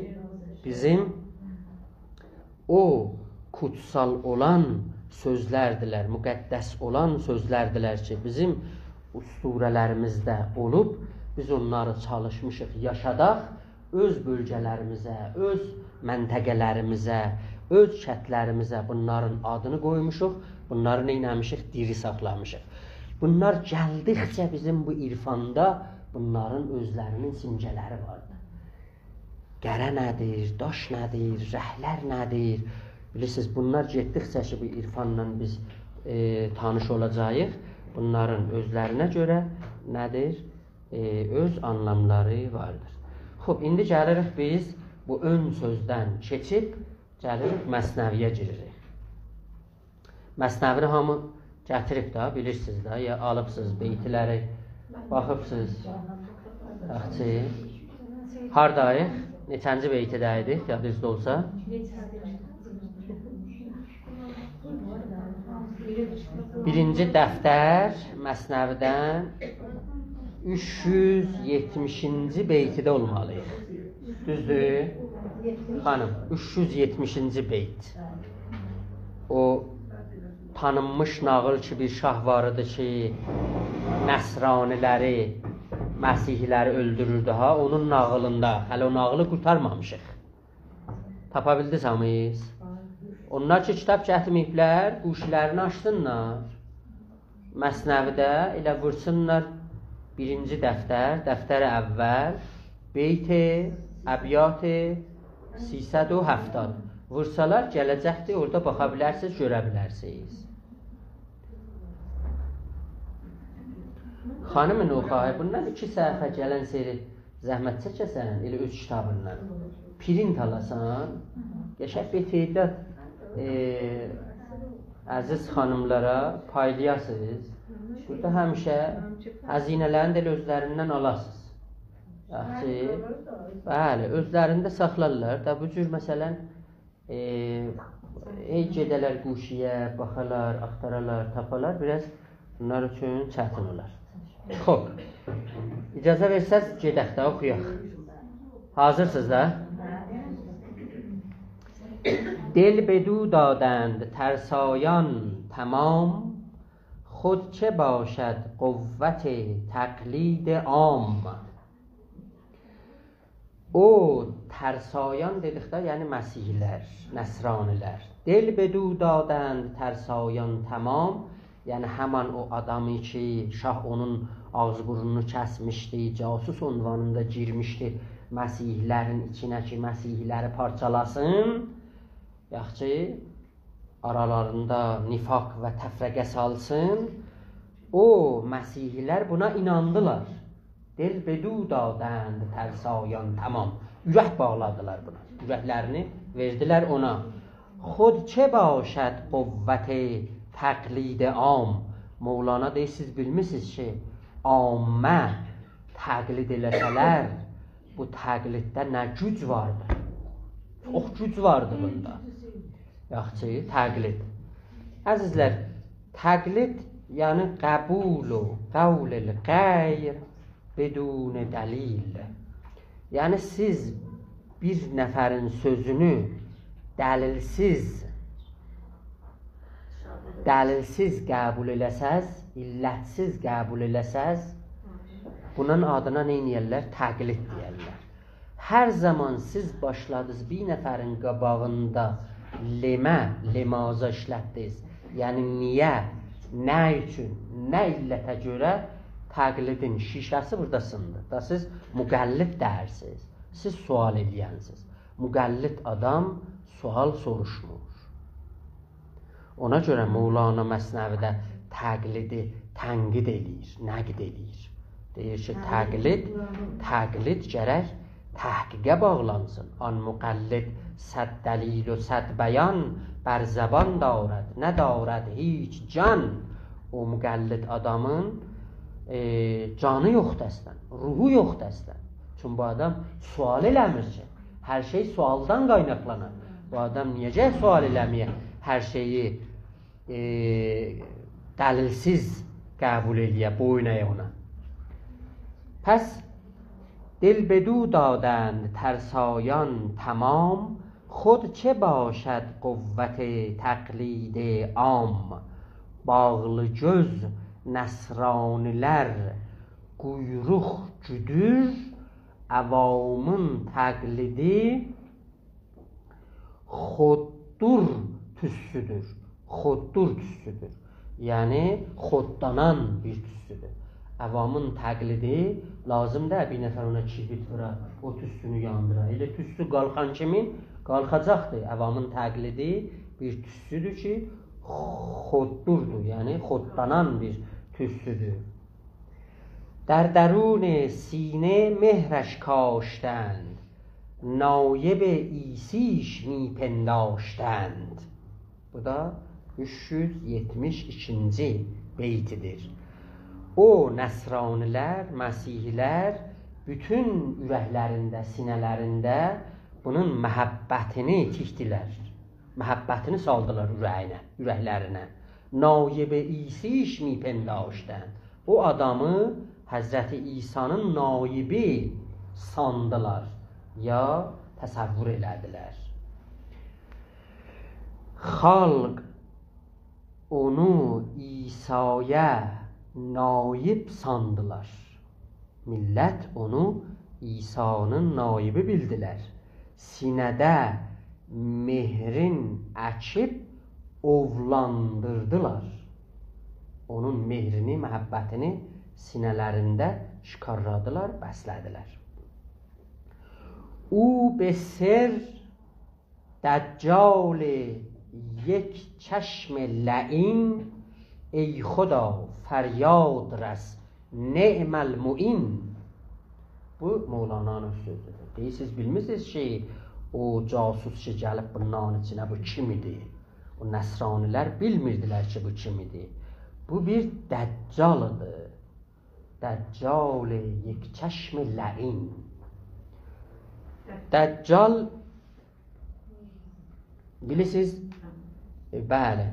بیزیم او کوتسال اولان سؤزلردیلر، مقدس اولان سؤزلردیلر کی، بیزیم اسطوره‌لریمیزده اولوب، بیز اونلاری چالیشمیشیق یاشاداق، اؤز بؤلگه‌لریمیزه، اؤز منطقه‌لریمیزه، اؤز کتلریمیزه بونلارین آدینی قویموشوق، بونلاری نئینه‌میشیک؟ دیری ساخلامیشیق. بونلار گلدیکجه بیزیم بو عرفاندا بونلارین اؤزلرینین سیمگه‌لری واردی. قره نه‌دیر، داش نه‌دیر، رنگلر نه‌دیر؟ بیلیرسینیز، بونلار گئتدیکجه کی، بو عرفانلا بیز، ائ، تانیش اولاجاغیق، بونلارین اؤزلرینه گؤره نه‌دیر؟ ائ، اؤز آنلاملاری واردیر. خوب، ایندی گلیریک بیز بو اؤن سؤزدن کئچیب، گلیریک مثنوی‌یه گیریریک. مثنوینی هامی گتیریب ده، بیلیرسینیز ده، یا آلیبسینیز بیتلری، باخیبسینیز؟ یاخشی. هارداییق؟ نئچه‌نجی بیتده‌یدیک، یادینیزدا اولسا؟ بیرینجی دفتر، مثنوی‌دن اوچ یوز یئتمیشینجی بیتده اولمالی‌ییق. دوزدور؟ خانیم، اوچ یوز یئتمیشینجی بیت. او تانینمیش ناغیل کی، بیر شاه وار ایدی کی، نصرانی‌لری، مسیحی‌لری اؤلدوروردو ها، اونون ناغیلیندا. هله او ناغیلی قورتارمامیشیق. تاپا بیلدینیز هامیز؟ اونلار کی، کیتاب گتیرمه‌ییبلر، گوشی‌لرینی آچسینلار. مثنوی‌ده ائله وورسونلار بیرینجی دفتر، دفتر اول، بیت، ابیات سیصد و هفتاد. وورسالار، گله‌جکدیر، اورادا باخا بیلرسینیز، گؤره بیلرسینیز. خانیم نوخای، بوندان ایکی صفحه گلن سری زحمت چکه‌سن، ائله اؤز کیتابیندان پرینت آلاسان، قشنگ بتعداد، ائ، عزیز خانیملارا پایلایاسینیز. بورادا همیشه هزینه‌لرینی ده ائله اؤزلریندن آلاسینیز. یاخشی؟ بلی، اؤزلرینده ساخلارلار دا. بو جور، مثلا، ائ، هئی گئده‌لر گوشی‌یه، باخالار، آختارالار، تاپالار، بیر آز بونلار اوچون چتین اولار. خوب، اجازه وئرسز، گئدک ده، اوخویاق. حاضرسینیز دا؟ دل بدو دادند ترسایان تمام، خود چه باشد قوت تقلید عام. او ترسایان دئدیکده، یعنی مسیحی‌لر، نصرانی‌لر. دل بدو دادند ترسایان تمام، یعنی همان او آدامی کی، شاه اونون آغیز بورنونو کسمیشدی، جاسوس عنوانیندا گیرمیشدی مسیحی‌لرین ایچینه کی، مسیحی‌لری پارچالاسین. یاخشی، آرالاریندا نفاق و تفرقه سالسین. او مسیحی‌لر بونا ایناندیلار. دل بدو دادند ترسایان تمام. اورک باغلادیلار بونا. اورکلرینی وئردیلر اونا. خود چه باشد قوت تقلید عام. مولانا دئییر، سیز بیلمیرسینیز کی، عامه تقلید ائله‌سه‌لر، بو تقلیدده نه گوج واردی؟ چوخ گوج واردی بوندا. یاخشی، تقلید. عزیزلر، تقلید، یعنی قبول قول الغیر بدون دلیل. یعنی سیز بیر نفرین سؤزونو دلیلسیز، دلیلسیز قبول ائله‌سز، علتسیز قبول ائله‌سز، بونون آدینا نه ائله‌یرلر؟ تقلید دئیرلر. هر زامان سیز باشلادینیز بیر نفرین قاباغیندا لمه، لمازا ایشلتدینیز، یعنی نییه، نه اوچون، نه علته گؤره، تقلیدین شیشه‌سی بورادا سیندی. دا سیز مقلد دئییرسینیز، سیز سؤال ائله‌ینسینیز. مقلد آدام سؤال سوروشمور. اونا گؤره مولانا مثنوی‌ده تقلیدی تنقید ائله‌ییر، نقد ائله‌ییر. دئییر کی، تقلید، تقلید گرک تحقیقه باغلانسین. آن مقلد صد دلیل و صد بیان، بر زبان دارد، ندارد هیچ جان. او مقلد آدامین، ائ، جانی یوخدور اصلا، روحو یوخدور اصلا. چون بو آدام سؤال ائله‌میر کی، هر شئی سؤالدان قایناقلانیر. بو آدام نییه گرک سؤال ائله‌مه‌یه، هر شئیی، ائ، دلیلسیز قبول ائله‌یه، بویون اَیه اونا؟ پس دل بدو دادند ترسایان تمام، خود چه باشد قوت تقلید عام. باغلی گؤز نصرانی‌لر قویروق گودور، عوامین تقلیدی خوددور توستودور. خوددور توستودور. یعنی، خوددانان بیر توستودور. عوامین تقلیدی، لازیم دئییل بیر نفر اونا کبریت وورا، او توستونو یاندیرا. ائله توستو قالخان کیمین قالخاجاقدیر. عوامین تقلیدی بیر توستودور کی، خوددوردور، یعنی خوددانان بیر توستودور. در درون سینه مهرش کاشتند، نایب عیسیش می‌پنداشتند. بو دا اوچ یوز یئتمیش ایکینجی بیتی‌دیر. او نصرانی‌لر، مسیحی‌لر بوتون اورکلرینده، سینه‌لرینده بونون محبتینی تیکدیلر. محبتینی سالدیلار اوره‌یینه، اورکلرینه. نایب عیسیش می‌پنداشتند. او آدامی حضرت عیسی‌نین نایبی ساندیلار یا تصور ائله‌دیلر. خالق اونو عیسایا نایب ساندیلار. میللت اونو عیسی‌نین نایبی بیلدیلر. سینه‌ده مهرین اکیب اوولاندیردیلار. اونون مهرینی، محبتینی سینه‌لرینده شکارلادیلار، بسله‌دیلر. او به سر دجال یک چشم لعین، ای خدا فریاد رس نعم المعین. بو مولانانین سؤزودور. دئییر، سیز بیلمیرسینیز کی، او جاسوس کی گلیب بونلارین ایچینه، بو کیم ایدی؟ او نصرانی‌لر بیلمیردیلر کی، بو کیم ایدی. بو بیر دجال ایدی. دجال یک چشم لعین. دجال، بیلیرسینیز؟ ائ، بلی.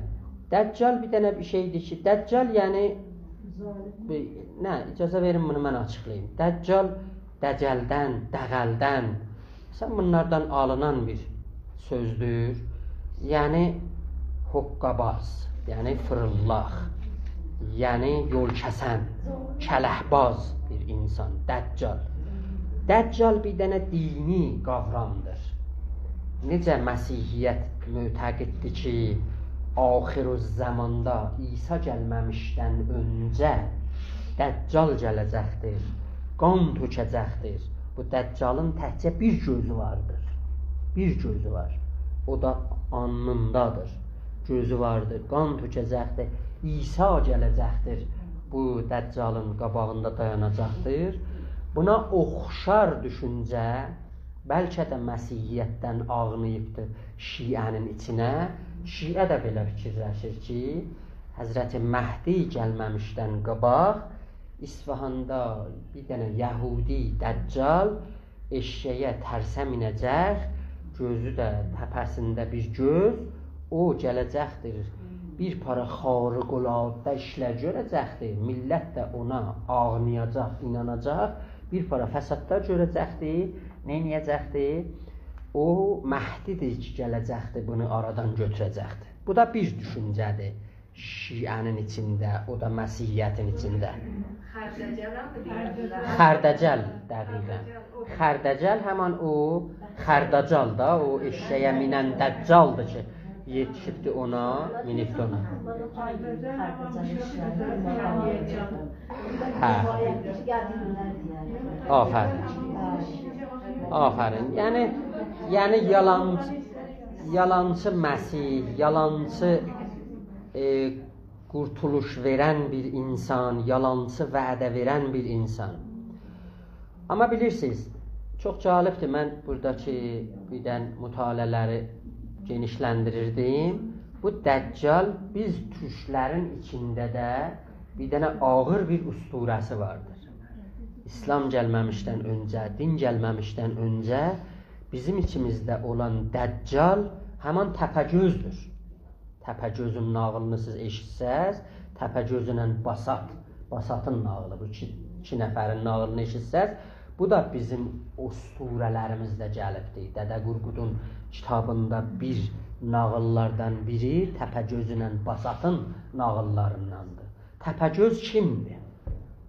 دجال بیر دنه بیر شئیدیر کی، دجال، یعنی، بیر، نه، اجازه وئرین، بونو من آچیقلاییم. دجال، دجلدن، دغلدن، مثلا، بونلاردان آلینان بیر سؤزدور. یعنی، حقه‌باز، یعنی فیریلداق، یعنی یول کسن، کلک‌باز بیر انسان، دجال. دجال بیر دنه دینی قاورامدیر. نئجه مسیحیت معتقددیر کی، آخرالزماندا عیسی گلمه‌میشدن اؤنجه دجال گله‌جکدیر، قان تؤکه‌جکدیر. بو دجالین تکجه بیر گؤزو واردیر. بیر گؤزو وار. او دا آلنیندادیر. گؤزو واردیر، قان تؤکه‌جکدیر. عیسی گله‌جکدیر، بو دجالین قاباغیندا دایاناجاقدیر. بونا اوخشار دوشونجه بلکه ده مسیحیتدن آغناییبدیر شیعه‌نین ایچینه. شیعه ده بئله فیکیرلشیر کی، حضرت مهدی گلمه‌میشدن قاباق اصفهاندا بیر دنه یهودی دجال ائششه‌یه ترسه مینه‌جک، گؤزو ده تپه‌سینده بیر گؤز، او گله‌جکدیر، بیر پارا خارق‌العاده ایشلر گؤره‌جکدیر، میللت ده اونا آغنایاجاق، ایناناجاق، بیر پارا فسادلار گؤره‌جکدیر، نئینیه‌جکدیر؟ او مهدی‌دیر کی، گله‌جکدیر، بونو آرادان گؤتوره‌جکدیر. بو دا بیر دوشونجه‌دیر شیعه‌نین ایچینده، او دا مسیحیتین ایچینده. خردجل هم دئییرلر. خردجل، دقیقاً. خردجل همان او خردجال دا، او ائششه‌یه مینن دجالدیر کی، یئتیشیبدی اونا، مینیبدی اونا. هه. آفرین. آفرین. یعنی، یعنی یالان، یالانچی مسیح، یالانچی، ائ، قورتولوش وئرن بیر انسان، یالانچی وعده وئرن بیر انسان. آمما بیلیرسینیز، چوخ جالبدیر. من بوراداکی بیردن مطالعه‌لری گئنیشلندیریردیم. بو دجال بیز تورکلرین ایچینده ده بیر دنه آغیر بیر اسطوره‌سی واردیر. ایسلام گلمه‌میشدن اؤنجه، دین گلمه‌میشدن اؤنجه بیزیم ایچیمیزده اولان دجال همان تپه‌گؤزدور. تپه‌گؤزون ناغیلینی سیز ائشیتسز، تپه‌گؤزونن باسات، باساتین ناغیلی، بو ایکی، ایکی نفرین ناغیلینی ائشیتسز، بو دا بیزیم اسطوره‌لریمیزده گلیبدیر. دده قورقودون کیتابیندا بیر ناغیللاردان بیری تپه‌گؤزونن باساتین ناغیللارینداندیر. تپه‌گؤز کیمدیر؟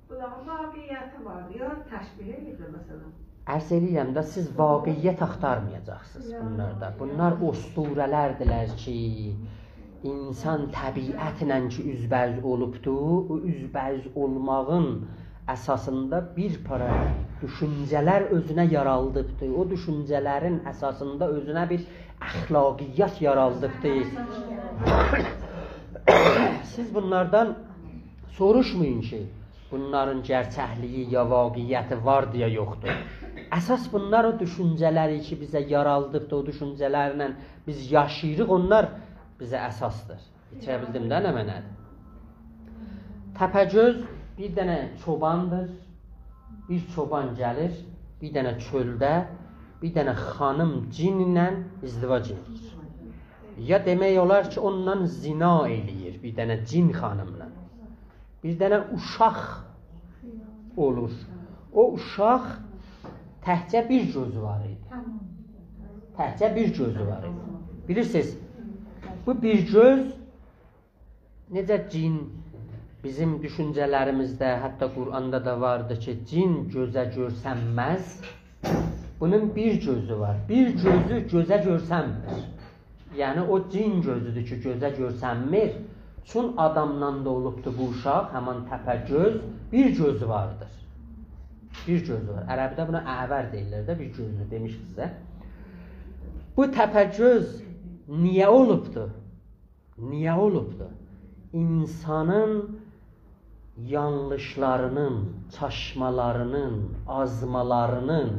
بونلارین واقعیتی وار، یا تشبیه ائدیر، مثلا؟ عرض ائله‌ییرم ده، سیز واقعیت آختارمایاجاقسینیز بونلاردا. بونلار اسطوره‌لردیلر کی، انسان طبیعتله کی اوزبه‌اوز اولوبدو، او اوزبه‌اوز اولماغین اساسیندا بیر پارا دوشونجه‌لر اؤزونه یارالدیبدی. او دوشونجه‌لرین اساسیندا اؤزونه بیر اخلاقیات یارالدیبدی. سیز بونلاردان سوروشمایین کی، بونلارین گئرچکلیگی یا واقعیتی واردی یا یوخدور. اساس بونلار او دوشونجه‌لری کی بیزه یارالدیبدی، او دوشونجه‌لرله بیز یاشاییریق، اونلار بیزه اساسدیر. یئتیره بیلدیم ده نه معنادیر؟ تپه‌گؤز بیر دنه چوباندیر، بیر چوبان گلیر، بیر دنه چؤلده، بیر دنه خانیم جینله ازدواج ائدیر. یا دئمک اولار کی، اونونلا زنا ائله‌ییر، بیر دنه جین خانیملا. بیر دنه اوشاق اولور. او اوشاق تکجه بیر گؤزو وار ایدی. تکجه بیر گؤزو وار ایدی. بیلیرسینیز، بو بیر گؤز نئجه جین، بیزیم دوشونجه‌لریمیزده، حتی قرآندا دا واردی کی، جین گؤزه گؤرسنمز. بونون بیر گؤزو وار. بیر گؤزو گؤزه گؤرسنمیر. یعنی او جین گؤزودور کی، گؤزه گؤرسنمیر. چون آدامدان دا اولوبدور بو اوشاق، همان تپه‌گؤز، بیر گؤزو واردیر. بیر گؤزو وار. عربده بونا اعور دئییرلر ده، بیر گؤزو دئمیشیک سیزه. بو تپه‌گؤز نییه اولوبدور؟ نییه اولوبدور؟ اینسانین یانلیشلارینین، چاشمالارینین، آزمالارینین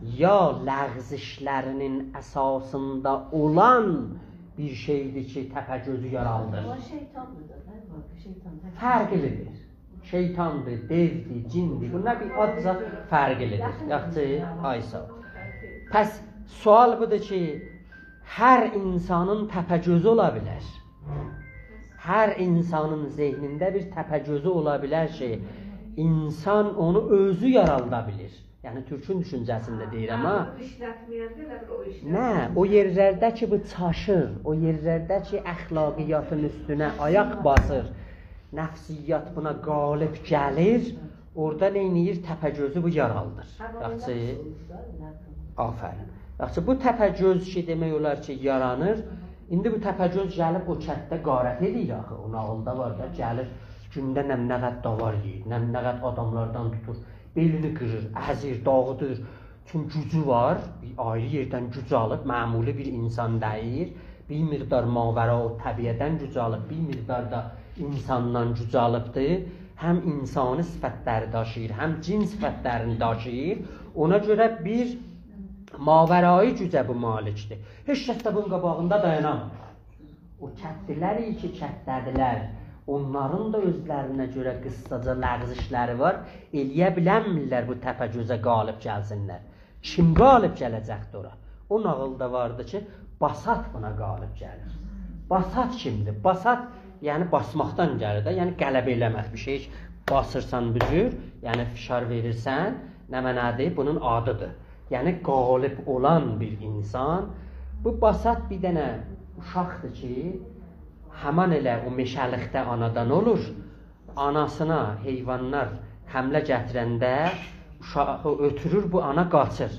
یا لغزشلرینین اساسیندا اولان بیر شئیدیر کی، تپه‌گؤزو یارالدیر. آمما شیطاندیر دا، نه وار؟ شیطان تپه‌گؤز. فرقلیدیر. شیطاندیر، دئودیر، جیندیر. بونلار بیر آزجا فرقلیدیر. یاخشی، آی ساغ اول. پس سؤال بودور کی، هر اینسانین تپه‌گؤزو اولا بیلر. هر اینسانین ذهنینده بیر تپه‌گؤزو اولا بیلر کی، اینسان اونو اؤزو یارالدا بیلیر. یعنی تورکون دوشونجه‌سینده دئییرم ها. هه، بونو ایشلتمه‌ینده ائله بیل او ایشلر. نه، او یئرلرده کی بو چاشیر، او یئرلرده کی اخلاقیاتین اوستونه آیاق باسیر، نفسیات بونا غالب گلیر، اورادا نئینیییر؟ تپه‌گؤزو بو یارالدیر. هه، یاخشی. آفرین. یاخشی، بو تپه‌گؤز کی، دئمک اولار کی، یارانیر. ایندی بو تپه‌گؤز گلیب او کتده غارت ائله‌ییر آخی. او ناغیلدا وار دا، گلیر گونده نه، نه قدر داوار یئییر، نه، نه قدر آداملاردان توتور، بئلینی قیریر، ازیر، داغیدیر. چون گوجو وار، بیر آیری یئردن گوج آلیب، معمولی بیر اینسان دئییل. بیر مقدار ماوراءالطبیعه‌دن گوج آلیب، بیر مقدار دا اینساندان گوج آلیبدیر. هم اینسانی صفتلری داشیییر، هم جین صفتلرینی داشیییر. اونا گؤره بیر ماورایی گوجه بو مالکدیر. هئچ کس ده بونون قاباغیندا دایانامیر. او کتلیلر کی، کتده‌دیرلر، اونلارین دا اؤزلرینه گؤره قیسساجا لغزشلری وار. ائلیه بیلنمیرلر بو تپه‌گؤزه غالب گلسینلر. کیم غالب گله‌جکدیر اورا؟ او ناغیلدا واردی کی، باسات بونا غالب گلیر. باسات کیمدیر؟ باسات، یعنی باسماقدان گلیر ده، یعنی غلبه ائله‌مک بیر شئی. باسیرسان بو جور، یعنی فشار وئریرسن، نمنه‌دیر؟ بونون آدیدیر. یعنی غالب اولان بیر اینسان. بو باسات بیر دنه اوشاقدیر کی، همان ائله او مئشه‌لیکده آنادان اولور. آناسینا حیوانلار حمله گتیرنده اوشاغی اؤتورور، بو آنا قاچیر.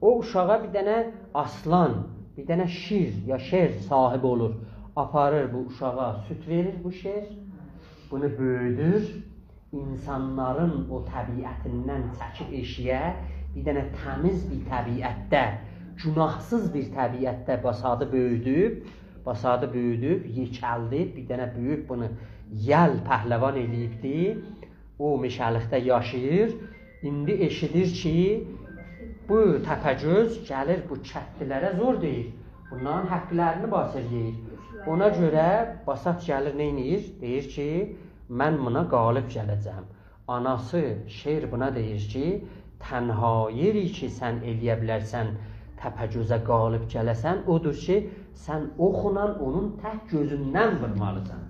او اوشاغا بیر دنه آسلان، بیر دنه شیر یا شئر صاحیب اولور. آپاریر بو اوشاغا سود وئریر بو شئر. بونو بؤیودور. اینسانلارین او طبیعتیندن چکیب ائشییه، بیر دنه تمیز بیر طبیعتده، گوناهسیز بیر طبیعتده باساتی بؤیودوب، باساتی بؤیودوب، یئکلدیب، بیر دنه بؤیوک بونو یل پهلوان ائله‌ییبدی. او مئشه‌لیکده یاشاییر. ایندی ائشیدیر کی، بو تپه‌گؤز گلیر بو کتلیلره زور دئییر. بونلارین حقلرینی باسیر، یئییر. اونا گؤره باسات گلیر، نئینیییر؟ دئییر کی، من بونا غالب گله‌جم. آناسی شئر بونا دئییر کی، تنها یئری کی، سن ائلیه بیلرسن تپه‌گؤزه غالب گله‌سن، اودور کی، سن اوخلا اونون تک گؤزوندن وورمالیسان.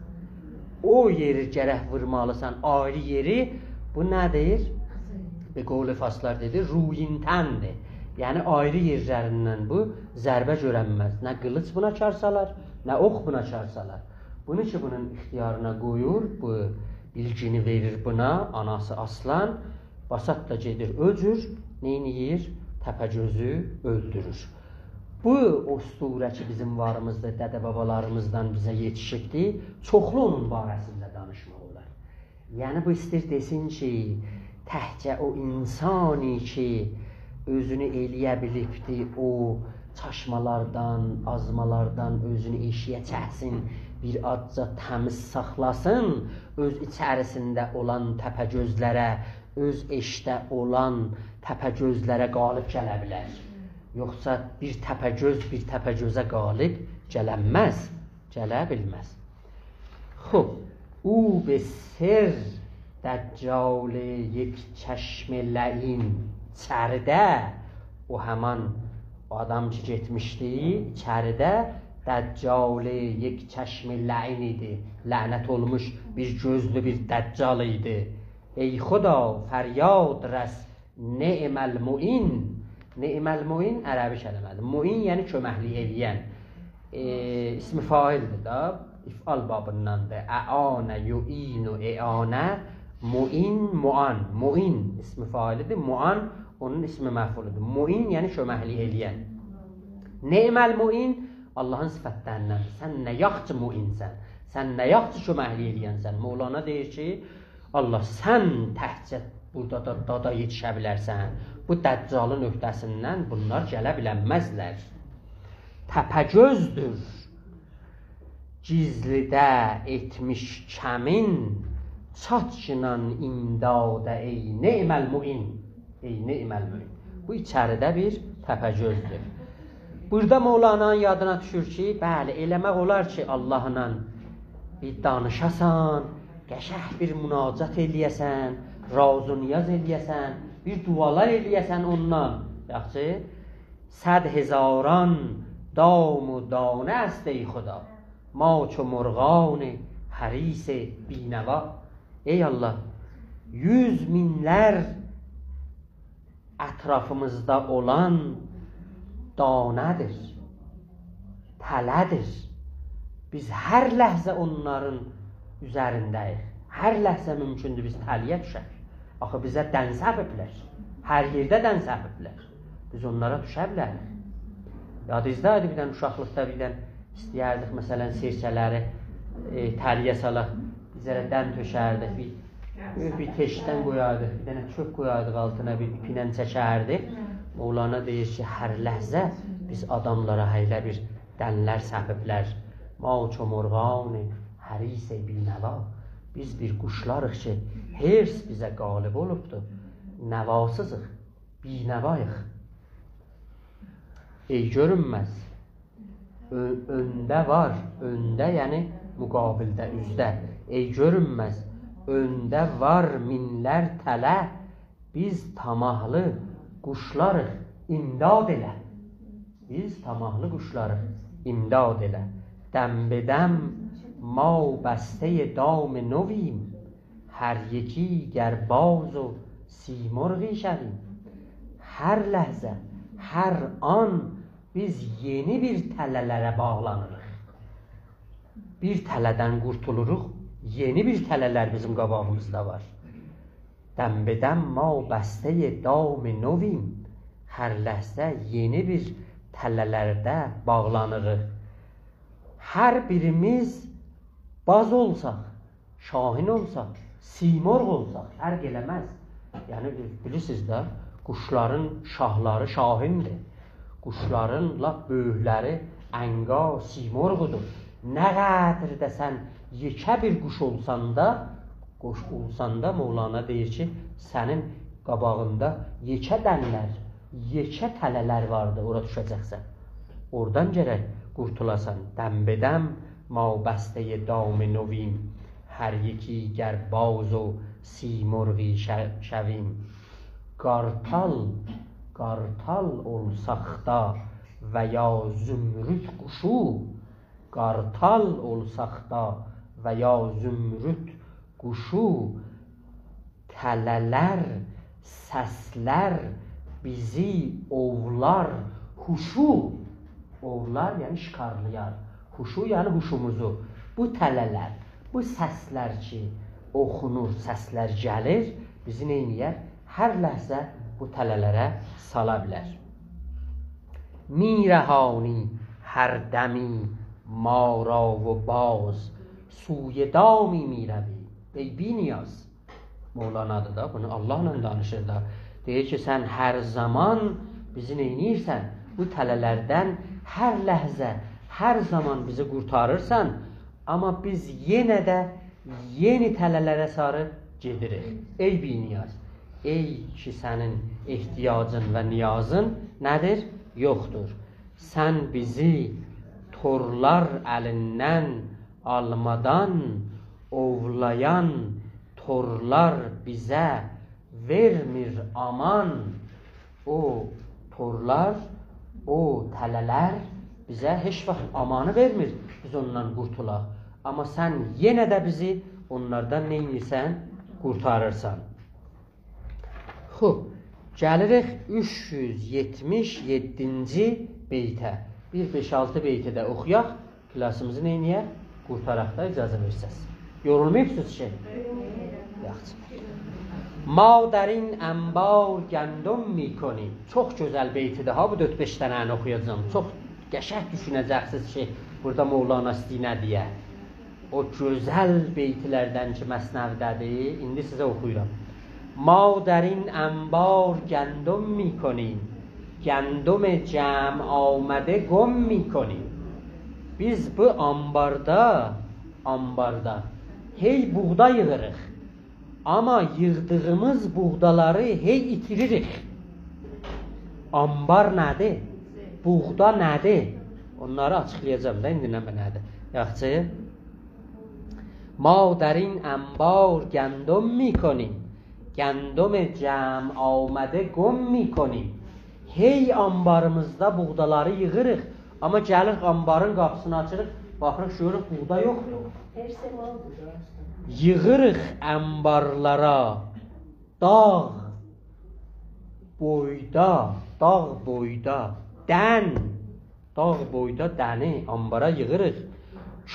او یئری گرک وورمالیسان، آیری یئری. بو نه‌دیر؟ به قول فارسلار دئدی، رویین‌تن‌دیر. یعنی آیری یئرلریندن بو ضربه گؤرنمز. نه قیلیج بونا کار سالار، نه اوخ بونا کار سالار. بونو کی، بونون اختیارینا قویور، بو بیلگینی وئریر بونا، آناسی آسلان، باسات دا گئدیر او جور، نئینیییر؟ تپه‌گؤزو اؤلدورور. بو اسطوره کی، بیزیم واریمیزدیر، دده-بابالاریمیزدان بیزه یئتیشیبدی، چوخلو اونون باره‌سینده دانیشماق اولار. یعنی، بو ایسته‌ییر دئسین کی، تکجه او اینسانی کی، اؤزونو ائلیه بیلیبدی، او چاشمالاردان، آزمالاردان اؤزونو ائشییه چکسین، بیر آزجا تمیز ساخلاسین، اؤز ایچریسینده اولان تپه‌گؤزلره، اؤز ائشیکده اولان تپه‌گؤزلره غالب گله بیلر. یوخسا بیر تپه‌گؤز بیر تپه‌گؤزه غالب گلنمز، گله بیلمز. خوب، او به سر دجال یک چشم لعین، ایچریده او همان آدام کی گئتمیشدی، ایچریده دجال یک چشم لعین ایدی. لعنت اولموش بیر گؤزلو بیر دجال ایدی. ای خدا، فریاد رس نعم المعین. نعم المعین عربی کلمه‌دیر. معین یعنی کؤمکلیک ائله‌ین. ائ، اسم فاعل‌دیر دا، افعال بابیندان‌دیر. اعان، یعین، اعانه، معین، معان. معین اسم فاعل‌دیر، معان اونون اسم مفعول‌دور. معین یعنی کؤمکلیک ائله‌ین. نعم المعین آللاهین صفت‌لریندن‌دیر. سن نه یاخشی معین‌سن، سن نه یاخشی کؤمکلیک ائله‌ین‌سن. مولانا دئییر کی، آللاه، سن تکجه بورادا دا دادا یئتیشه بیلرسن. بو دجالین عهده‌سیندن بونلار گله بیلنمزلر. تپه‌گؤزدور گیزلیده ائتمیش کمین، چاتگینان امداده ای نعم المعین. ای نعم المعین. بو ایچریده بیر تپه‌گؤزدور. بورادا مولانانین یادینا دوشور کی، بلی، ائله‌مک اولار کی، آللاهلا بیر دانیشاسان، قشنگ بیر مناجات ائله‌یه‌سن، راز و نیاز ائله‌یه‌سن، بیر دعالار ائله‌یه‌سن اوندان. یاخشی؟ صد هزاران دام و دانه است ای خدا، ما چو مرغان حریص بی‌نوا. ای آللاه، یوز مینلر اطرافیمیزدا اولان دانه‌دیر، تله‌دیر. بیز هر لحظه اونلارین اوزرینده‌ییک. هر لحظه مومکوندور بیز تله‌یه دوشک. آخی بیزه دن سپیبلر. هر یئرده دن سپیبلر. بیز اونلارا دوشه بیلریک. یادینیزدادیر، بیر دنه اوشاقلیقدا بیر دنه ایسته‌یردیک، مثلا، سئرچه‌لری، ائ، تله‌یه سالاق، بیر ذره دن تؤکردیک، بیر، بیر تئشکدن قویاردیق، بیر دنه چؤپ قویاردیق آلتینا، بیر ایپینن چکردیک. مولانا دئییر کی، هر لحظه بیز آداملارا ائله بیر دنلر سپیبلر. ما چو مرغان حریص بی‌نوا. بیز بیر قوشلاریق کی، حرص بیزه غالب اولوبدور. نواسیزیق، بی‌نواییق. ای گؤرونمز، اؤ-، اؤنده وار، اؤنده، یعنی مقابلده، اوزده. ای گؤرونمز، اؤنده وار مینلر تله، بیز طاماحلی قوشلاریق، امداد ائله. بیز طاماحلی قوشلاریق، امداد ائله. دم به دم ما بستهٔ دام نویم، هر یکی گر باز و سیمرغی شویم. هر لحظه، هر آن بیز یئنی بیر تله‌لره باغلانیریق. بیر تله‌دن قورتولوروق، یئنی بیر تله‌لر بیزیم قاباغیمیزدا وار. دم به دم ما بستهٔ دام نویم. هر لحظه یئنی بیر تله‌لرده باغلانیریق. هر بیریمیز باز اولساق، شاهین اولساق، سیمرغ اولساق، فرق ائله‌مز. یعنی، بیلیرسینیز ده، قوشلارین شاهلاری شاهیندیر. قوشلارین لاپ بؤیوکلری عنقا، سیمرغدور. نه قدر ده سن یئکه بیر قوش اولسان دا، قوش اولسان دا، مولانا دئییر کی، سنین قاباغیندا یئکه دنلر، یئکه تله‌لر واردی، اورا دوشه‌جکسن. اورادان گرک قورتولاسان. دم به دم ما بستهٔ دام نویم، هر یکی گر باز و سیمرغی ش-، شویم. قارتال، قارتال اولساق دا و یا زمرد قوشو، قارتال اولساق دا و یا زمرد قوشو، تله‌لر، سسلر بیزی اوولار، هوشو. اوولار، یعنی شکارلایار. هوشو، یعنی هوشوموزو. بو تله‌لر، بو سسلر کی اوخونور، سسلر گلیر، بیزی نئینییر؟ هر لحظه بو تله‌لره سالا بیلر. می‌رهانی هر دمی ما را و باز، سوی دامی می‌روی ای بی‌نیاز. مولانادیر دا، بونو آللاهلا دانیشیر دا. دئییر کی، سن هر زامان بیزی نئینیرسن؟ بو تله‌لردن هر لحظه، هر زامان بیزی قورتاریرسان، آمما بیز یئنه ده یئنی تله‌لره ساری گئدیریک. ای بی‌نیاز، ای کی سنین احتیاجین و نیازین نه‌دیر؟ یوخدور. سن بیزی تورلار الیندن آلمادان، اوولایان تورلار بیزه وئرمیر آمان. او تورلار، او تله‌لر بیزه هئچ واخت آمانی وئرمیر، بیز اوندان قورتولاق. آمما سن یئنه ده بیزی اونلاردان نئینیرسن؟ قورتاریرسان. خوب، گلیریک اوچ یوز یئتمیش یئددینجی بیته. بیر بئش-آلتی بیتی ده اوخویاق، کلاسیمیزی نئینیه‌ک؟ قورتاراق دا، اجازه وئرسز. یورولماییبسینیز کی؟ یاخشی. «ما در این انبار گندم می‌کنیم.» چوخ گؤزل بیتی‌دیر ها، بو دؤرد-بئش دنه‌نی اوخویاجاغام. چوخ قشنگ دوشونه‌جکسینیز کی، بورادا مولانا ایسته‌ییر نه دئیه. او گؤزل بیتلردن کی، مثنوی‌ده‌دیر، ایندی سیزه اوخویورام. «ما در این انبار گندم می‌کنیم، گندم جمع آمده گم می‌کنیم.» بیز بو آنباردا، آنباردا هئی بوغدا ییغیریق. آمما ییغدیغیمیز بوغدالاری هئی ایتیریریک. آنبار نه‌دیر؟ بوغدا نه‌دیر؟ اونلاری آچیقلایاجاغام دا ایندی نه، نه‌دیر. یاخشی؟ «ما در این انبار گندم می‌کنیم، گندم جمع آمده گم می‌کنیم.» هئی آنباریمیزدا بوغدالاری ییغیریق، آمما گلیریک آنبارین قاپیسینی آچیریق، باخیریق، گؤروروک بوغدا یوخدور. ییغیریق آنبارلارا داغ بویدا، داغ بویدا دن، داغ بویدا دنی آنبارا ییغیریق.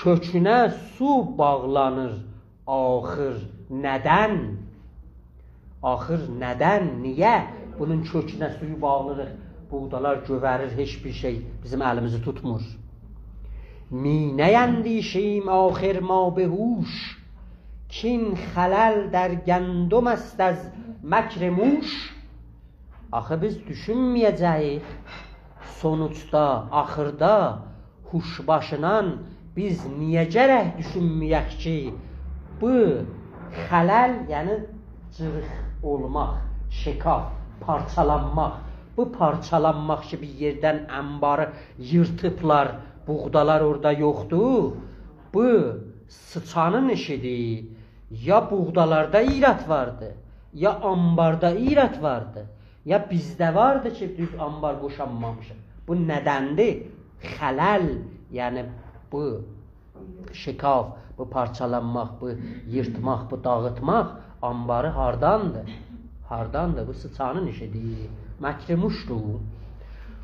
کؤکونه سو باغلانیر آخر نه‌دن؟ آخر نه‌دن؟ نییه بونون کؤکونه سویو باغلیریق؟ بوغدالار گؤوریر، هئچ بیر شئی بیزیم الیمیزی توتمور. «می‌نیندیشیم آخر ما به هوش، کاین خلل در گندم است از مکر موش.» آخی بیز دوشونمه‌یه‌جه‌ییک، سونوجدا، آخیردا، هوش‌باشینان بیز نییه گرک دوشونمه‌یک کی، بو خلل، یعنی جیریق اولماق، شکاف، پارچالانماق، بو پارچالانماق کی، بیر یئردن آنباری ییرتیبلار، بوغدالار اورادا یوخدور، بو سیچانین ایشیدیر. یا بوغدالاردا ایراد واردی، یا آنباردا ایراد واردی، یا بیزده واردی کی، دوز آنبار بوشانمامیشیق. بو نه‌دندیر؟ خلل، یعنی بو شکاف، بو پارچالانماق، بو ییرتماق، بو داغیتماق آنباری هارداندیر؟ هارداندیر؟ بو سیچانین ایشیدیر. مکر موشدور.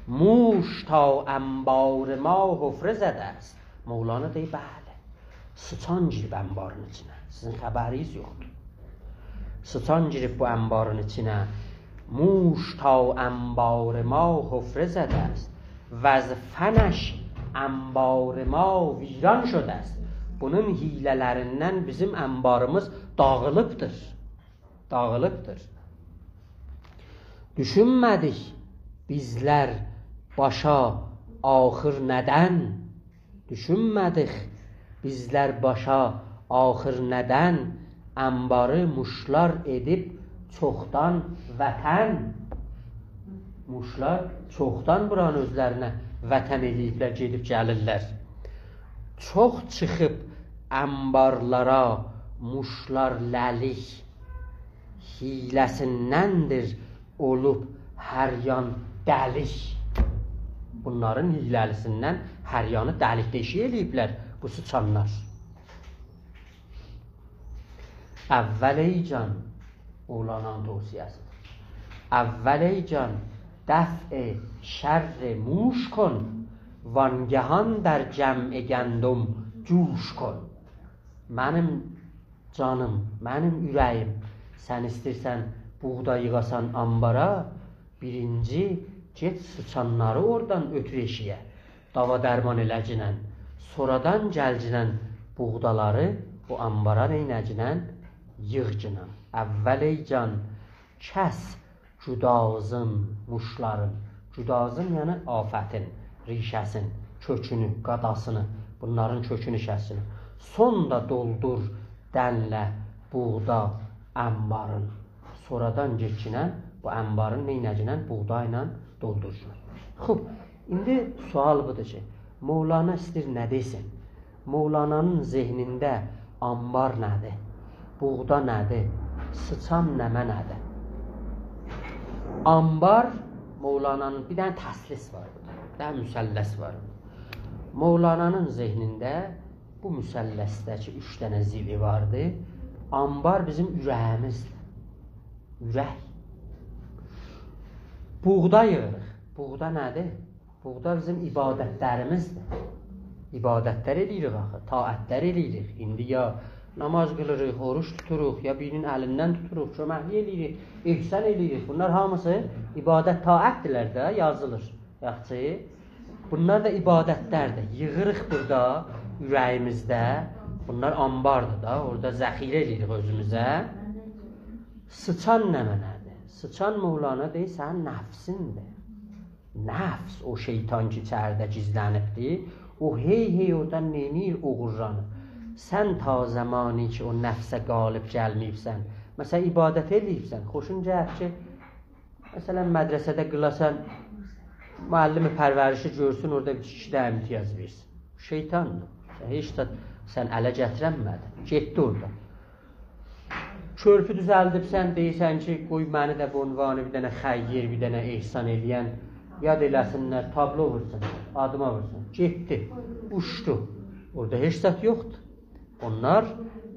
«موش تا انبار ما حفره زده است.» مولانا دئییر، بلی، سیچان گیریب آنبارین ایچینه. سیزین خبرینیز یوخدور. سیچان گیریب بو آنبارین ایچینه. «موش تا انبار ما حفره زده است، وز فنش انبار ما ویران شده است.» بونون حیله‌لریندن بیزیم آنباریمیز داغیلیبدیر. داغیلیبدیر. دوشونمه‌دیک بیزلر باشا آخر نه‌دن؟ دوشونمه‌دیک بیزلر باشا آخر نه‌دن؟ آنباری موشلار ائدیب چوخدان وطن. موشلار چوخدان بورانی اؤزلرینه وطن ائله‌ییبلر، گئدیب گلیرلر. چوخ چیخیب آنبارلارا موشلار له‌لیک، حیله‌سیندندیر اولوب هر یان دلیک. بونلارین حیله‌لیسیندن هر یانی دلیک دئشیک ائله‌ییبلر بو سیچانلار. «اول ای جان»، مولانانین توصیه‌سیدیر. «اول ای جان، دفع شر موش کن، وانگهان در جمع گندم جوش کن.» منیم جانیم، منیم اوره‌ییم، سن ایسته‌ییرسن بوغدا ییغاسان آنبارا، بیرینجی گئت سیچانلاری اورادان اؤتور ائشیگه، داوا درمان ائله‌گینن، سونرادان گلگینن بوغدالاری بو آنبارا نئینه‌گینن؟ ییغگینن. «اول ای جان، کس گدازین موشلارین.» گدازین، یعنی آفتین ریشه‌سین، کؤکونو، قاداسینی، بونلارین کؤکونو کسگینن. «سونرا دولدور دنله بوغدا آنبارین.» سونرادان گئتگینن بو آنبارین نئینه‌گینن؟ بوغدا ایله دولدورگینن. خوب، ایندی سؤال بودور کی، مولانا ایسته‌ییر نه دئسین؟ مولانانین ذهنینده آنبار نه‌دیر؟ بوغدا نه‌دیر؟ سیچان نمنه‌دیر؟ آنبار، مولانانین بیر دنه تثلیث وار بورادا. بیر دنه مثلث وار. مولانانین ذهنینده بو مثلثده‌کی اوچ دنه ضلعی واردی. آنبار بیزیم اوره‌ییمیزدیر. اورک. بوغدا ییغیریق. بوغدا نه‌دیر؟ بوغدا بیزیم عبادتلریمیزدیر. عبادتلر ائله‌ییریک آخی، طاعتلر ائله‌ییریک. ایندی یا نماز قیلیریق، اوروج توتوروق، یا بیرینین الیندن توتوروق، کؤمکلیک ائله‌ییریک، احسان ائله‌ییریک. بونلار هامیسی عبادت، طاعتدیرلر ده، یازیلیر. یاخشی؟ بونلار دا عبادتلردیر. ییغیریق بورادا، اوره‌ییمیزده. بونلار آنباردیر دا، اورادا ذخیره ائله‌ییریک اؤزوموزه. سیچان نمنه‌دیر؟ سیچان، مولانا دئییر، سنین نفسین‌دیر. نفس، او شیطان کی ایچریده گیزلنیبدیر، او هئی هئی اورادان نئینیر؟ اوغورلانیر. سن تا زمانی کی او نفسه غالب گلمه‌ییبسن، مثلا، عبادت ائله‌ییبسن، خوشون گلیر کی، مثلا، مدرسه‌ده قیلاسان، معلم پرورشی گؤرسون، اورادا بیر ایکی دنه امتیاز وئرسین. شیطاندیر. سن هئچ زاد، سن اله گتیرنمه‌دین. گئتدی اورادا. کؤرپو دوزلدیبسن، دئییرسن کی، قوی منی ده به عنوان بیر دنه خیّر، بیر دنه احسان ائله‌ین یاد ائله‌سینلر، تابلو وورسون، آدیما وورسون. گئتدی، اوچدو. اورادا هئچ زاد یوخدور. اونلار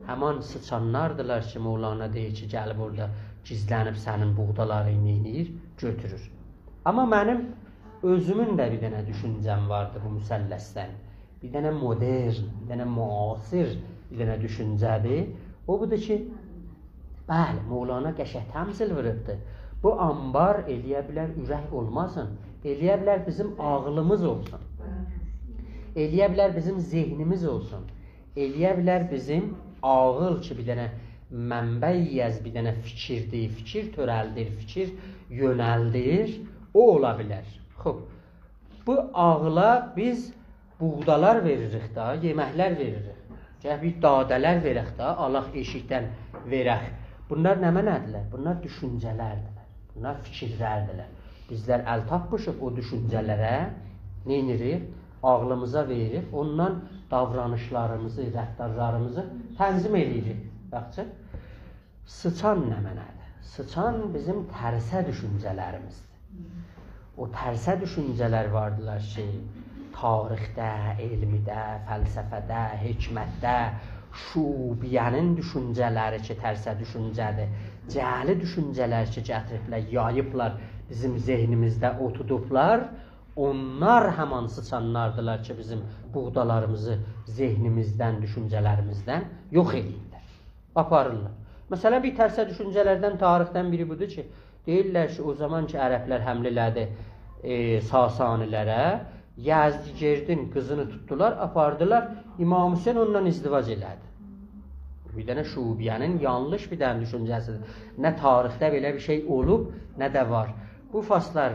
همان سیچانلاردیلار کی، مولانا دئییر کی، گلیب اورادا گیزلنیب سنین بوغدالارینی نئینیر؟ گؤتورور. آمما منیم اؤزومون ده بیر دنه دوشونجه‌م واردی بو مثلثدن. بیر دنه مدرن، بیر دنه معاصر، بیر دنه دوشونجه‌دیر. او بودور کی، بلی، مولانا قشنگ تمثیل ووروبدور. بو آنبار ائله‌یه بیلر اورک اولماسین، ائله‌یه بیلر بیزیم عاغلیمیز اولسون. ائله‌یه بیلر بیزیم ذهنیمیز اولسون. ائله‌یه بیلر بیزیم عاغیل کی، بیر دنه منبعی از بیر دنه فیکیردیر، فیکیر تؤرلدیر، فیکیر یؤنلدیر، او اولا بیلر. خوب، بو عاغیلا بیز بوغدالار وئریریک دا، یئمکلر وئریریک. گرک بیر داده‌لر وئرک دا، آلاق ائشیکدن وئرک. بونلار نمنه‌دیرلر؟ بونلار دوشونجه‌لردیرلر. بونلار فیکیرلردیرلر. بیزلر ال تاپمیشیق او دوشونجه‌لره، نئینیریک؟ عاغلیمیزا وئریریک، اوندان داورانیشلاریمیزی، رفتارلاریمیزی تنظیم ائله‌ییریک. یاخشی؟ سیچان نمنه‌دیر؟ سیچان بیزیم ترسه دوشونجه‌لریمیزدیر. او ترسه دوشونجه‌لر واردیلار کی، تاریخده، علمده، فلسفه‌ده، حکمتده، شعوبیه‌نین دوشونجه‌لری کی، ترسه دوشونجه‌دیر، جعلی دوشونجه‌لر کی، گتیریبلر، یاییبلار، بیزیم ذهنیمیزده اوتودوبلار، اونلار همان سیچانلاردیلار کی، بیزیم بوغدالاریمیزی ذهنیمیزدن، دوشونجه‌لریمیزدن یوخ ائله‌ییرلر، آپاریرلار. مثلا، بیر ترسه دوشونجه‌لردن، تاریخدن بیری بودور کی، دئییرلر کی، او زامان کی، عربلر حمله ائله‌دی، ائ، ساسانی‌لره، یزدگردین قیزینی توتدولار، آپاردیلار، امام حسین اوننان ازدواج ائله‌دی. بیر دنه شعوبیه‌نین یانلیش بیر دنه دوشونجه‌سیدیر. نه تاریخده بئله بیر شئی اولوب، نه ده وار. بو فارسلار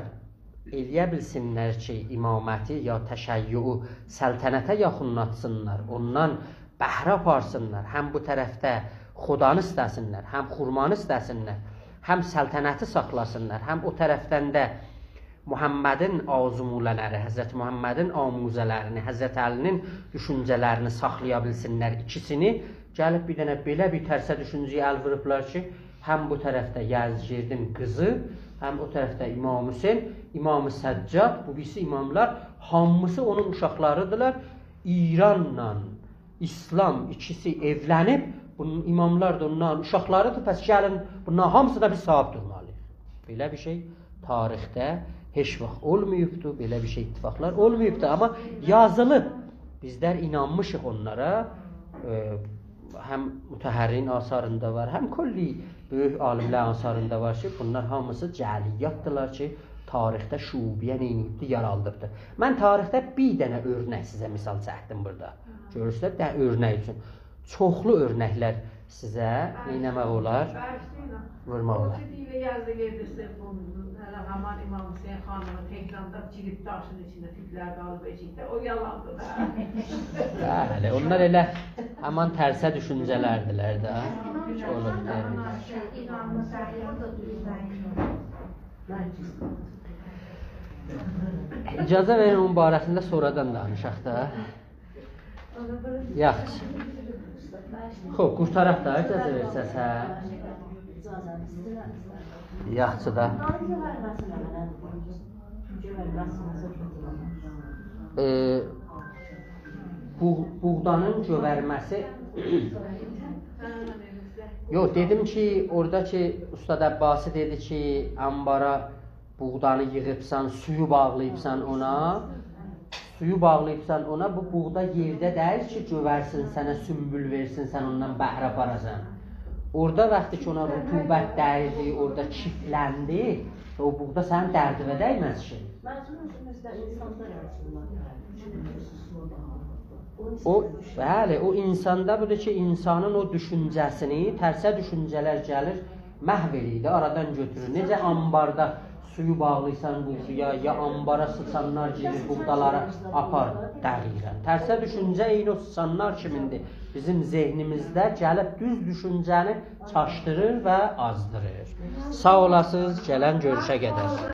ائله‌یه بیلسینلر کی، امامتی یا تشیعو سلطنته یاخینلاتسینلار، اوندان بهره آپارسینلار. هم بو طرفده خدانی ایسته‌سینلر، هم خرمانی ایسته‌سینلر، هم سلطنتی ساخلاسینلار، هم او طرفدن ده محمدین آزموله‌لری، حضرت محمدین آموزه‌لرینی، حضرت علی‌نین دوشونجه‌لرینی ساخلایا بیلسینلر، ایکیسینی. گلیب بیر دنه بئله بیر ترسه دوشونجه‌یه ال ووروبلار کی، هم بو طرفده یزدگردین قیزی، هم او طرفده امام حسین، امام سجاد، بو بیریسی اماملار، هامیسی اونون اوشاقلاریدیرلار. ایرانلا اسلام ایکیسی ائولنیب، بونون اماملار دا اونلارین اوشاقلاریدیر. پس گلین، بونلارین هامیسینا بیز صاحیب دورمالی‌ییق. بئله بیر شئی تاریخده هئچ واخت اولماییبدی، بئله بیر شئی، اتفاقلار اولماییبدی، آمما یازیلیب. بیزلر اینانمیشیق اونلارا. ائ، هم مطهری‌نین آثاریندا وار، هم کلی بؤیوک عالیملرین آثاریندا وار کی، بونلار هامیسی جعلیاتدیلار کی، تاریخده شعوبیه نئینیبدی، یارادیبدی. من تاریخده بیر دنه اؤرنک سیزه مثال چکدیم بورادا. گؤرورسونوز، بیر دنه اؤرنک اوچون. چوخلو اؤرنکلر سیزه نئینه‌مک اولار؟ باغیشلایین. وورماق اولار. او کی دئییرلر، یزدگردی سئومدو، هله همان امام حسین خانیمی تهراندا گیریب داشین ایچینده، توتلر قالیب ائشیکده، او یالاندیر دا. بلی، اونلار ائله همان ترسه دوشونجه‌لردیلر ده. اولوب، بلی. اجازه وئرین، اونون باره‌سینده سونرادان دانیشاق دا. یاخشی. خوب، قورتاراق دا، اجازه وئرسز، هه؟ یاخشی دا. ائ، بوغ-، بوغدانین گؤورمه‌سی. یوخ، دئدیم کی، اورادا کی، اوستاد عباسی دئدی کی، آنبارا بوغدانی ییغیبسان، سویو باغلاییبسان اونا. سویو باغلاییبسان اونا، بو بوغدا یئرده دئییل کی، گؤورسین، سنه سونبول وئرسین، سن اوندان بهره آپاراسان. اورادا وقتی کی، اونا رطوبت دَیدی، اورادا کیفلندی، او بوغدا سنین دردیوه دَیمز کی. منظور اؤزوموزده اینساندا یاراتیلماق. او، بلی، او اینساندا بودور کی، اینسانین او دوشونجه‌سینی، ترسه دوشونجه‌لر گلیر، محو ائله‌ییر، آرادان گؤتورور. نئجه آنباردا سویو باغلاییرسان بوغدایا، یا آنبارا سیچانلار گیریر، بوغدالاری آپار، داغییران. ترسه دوشونجه عینی او سیچانلار کیمیندیر. بیزیم ذهنیمیزده گلیب دوز دوشونجه‌نی چاشدیریر و آزدیریر. ساغ اولاسینیز، گلن گؤروشه قدر.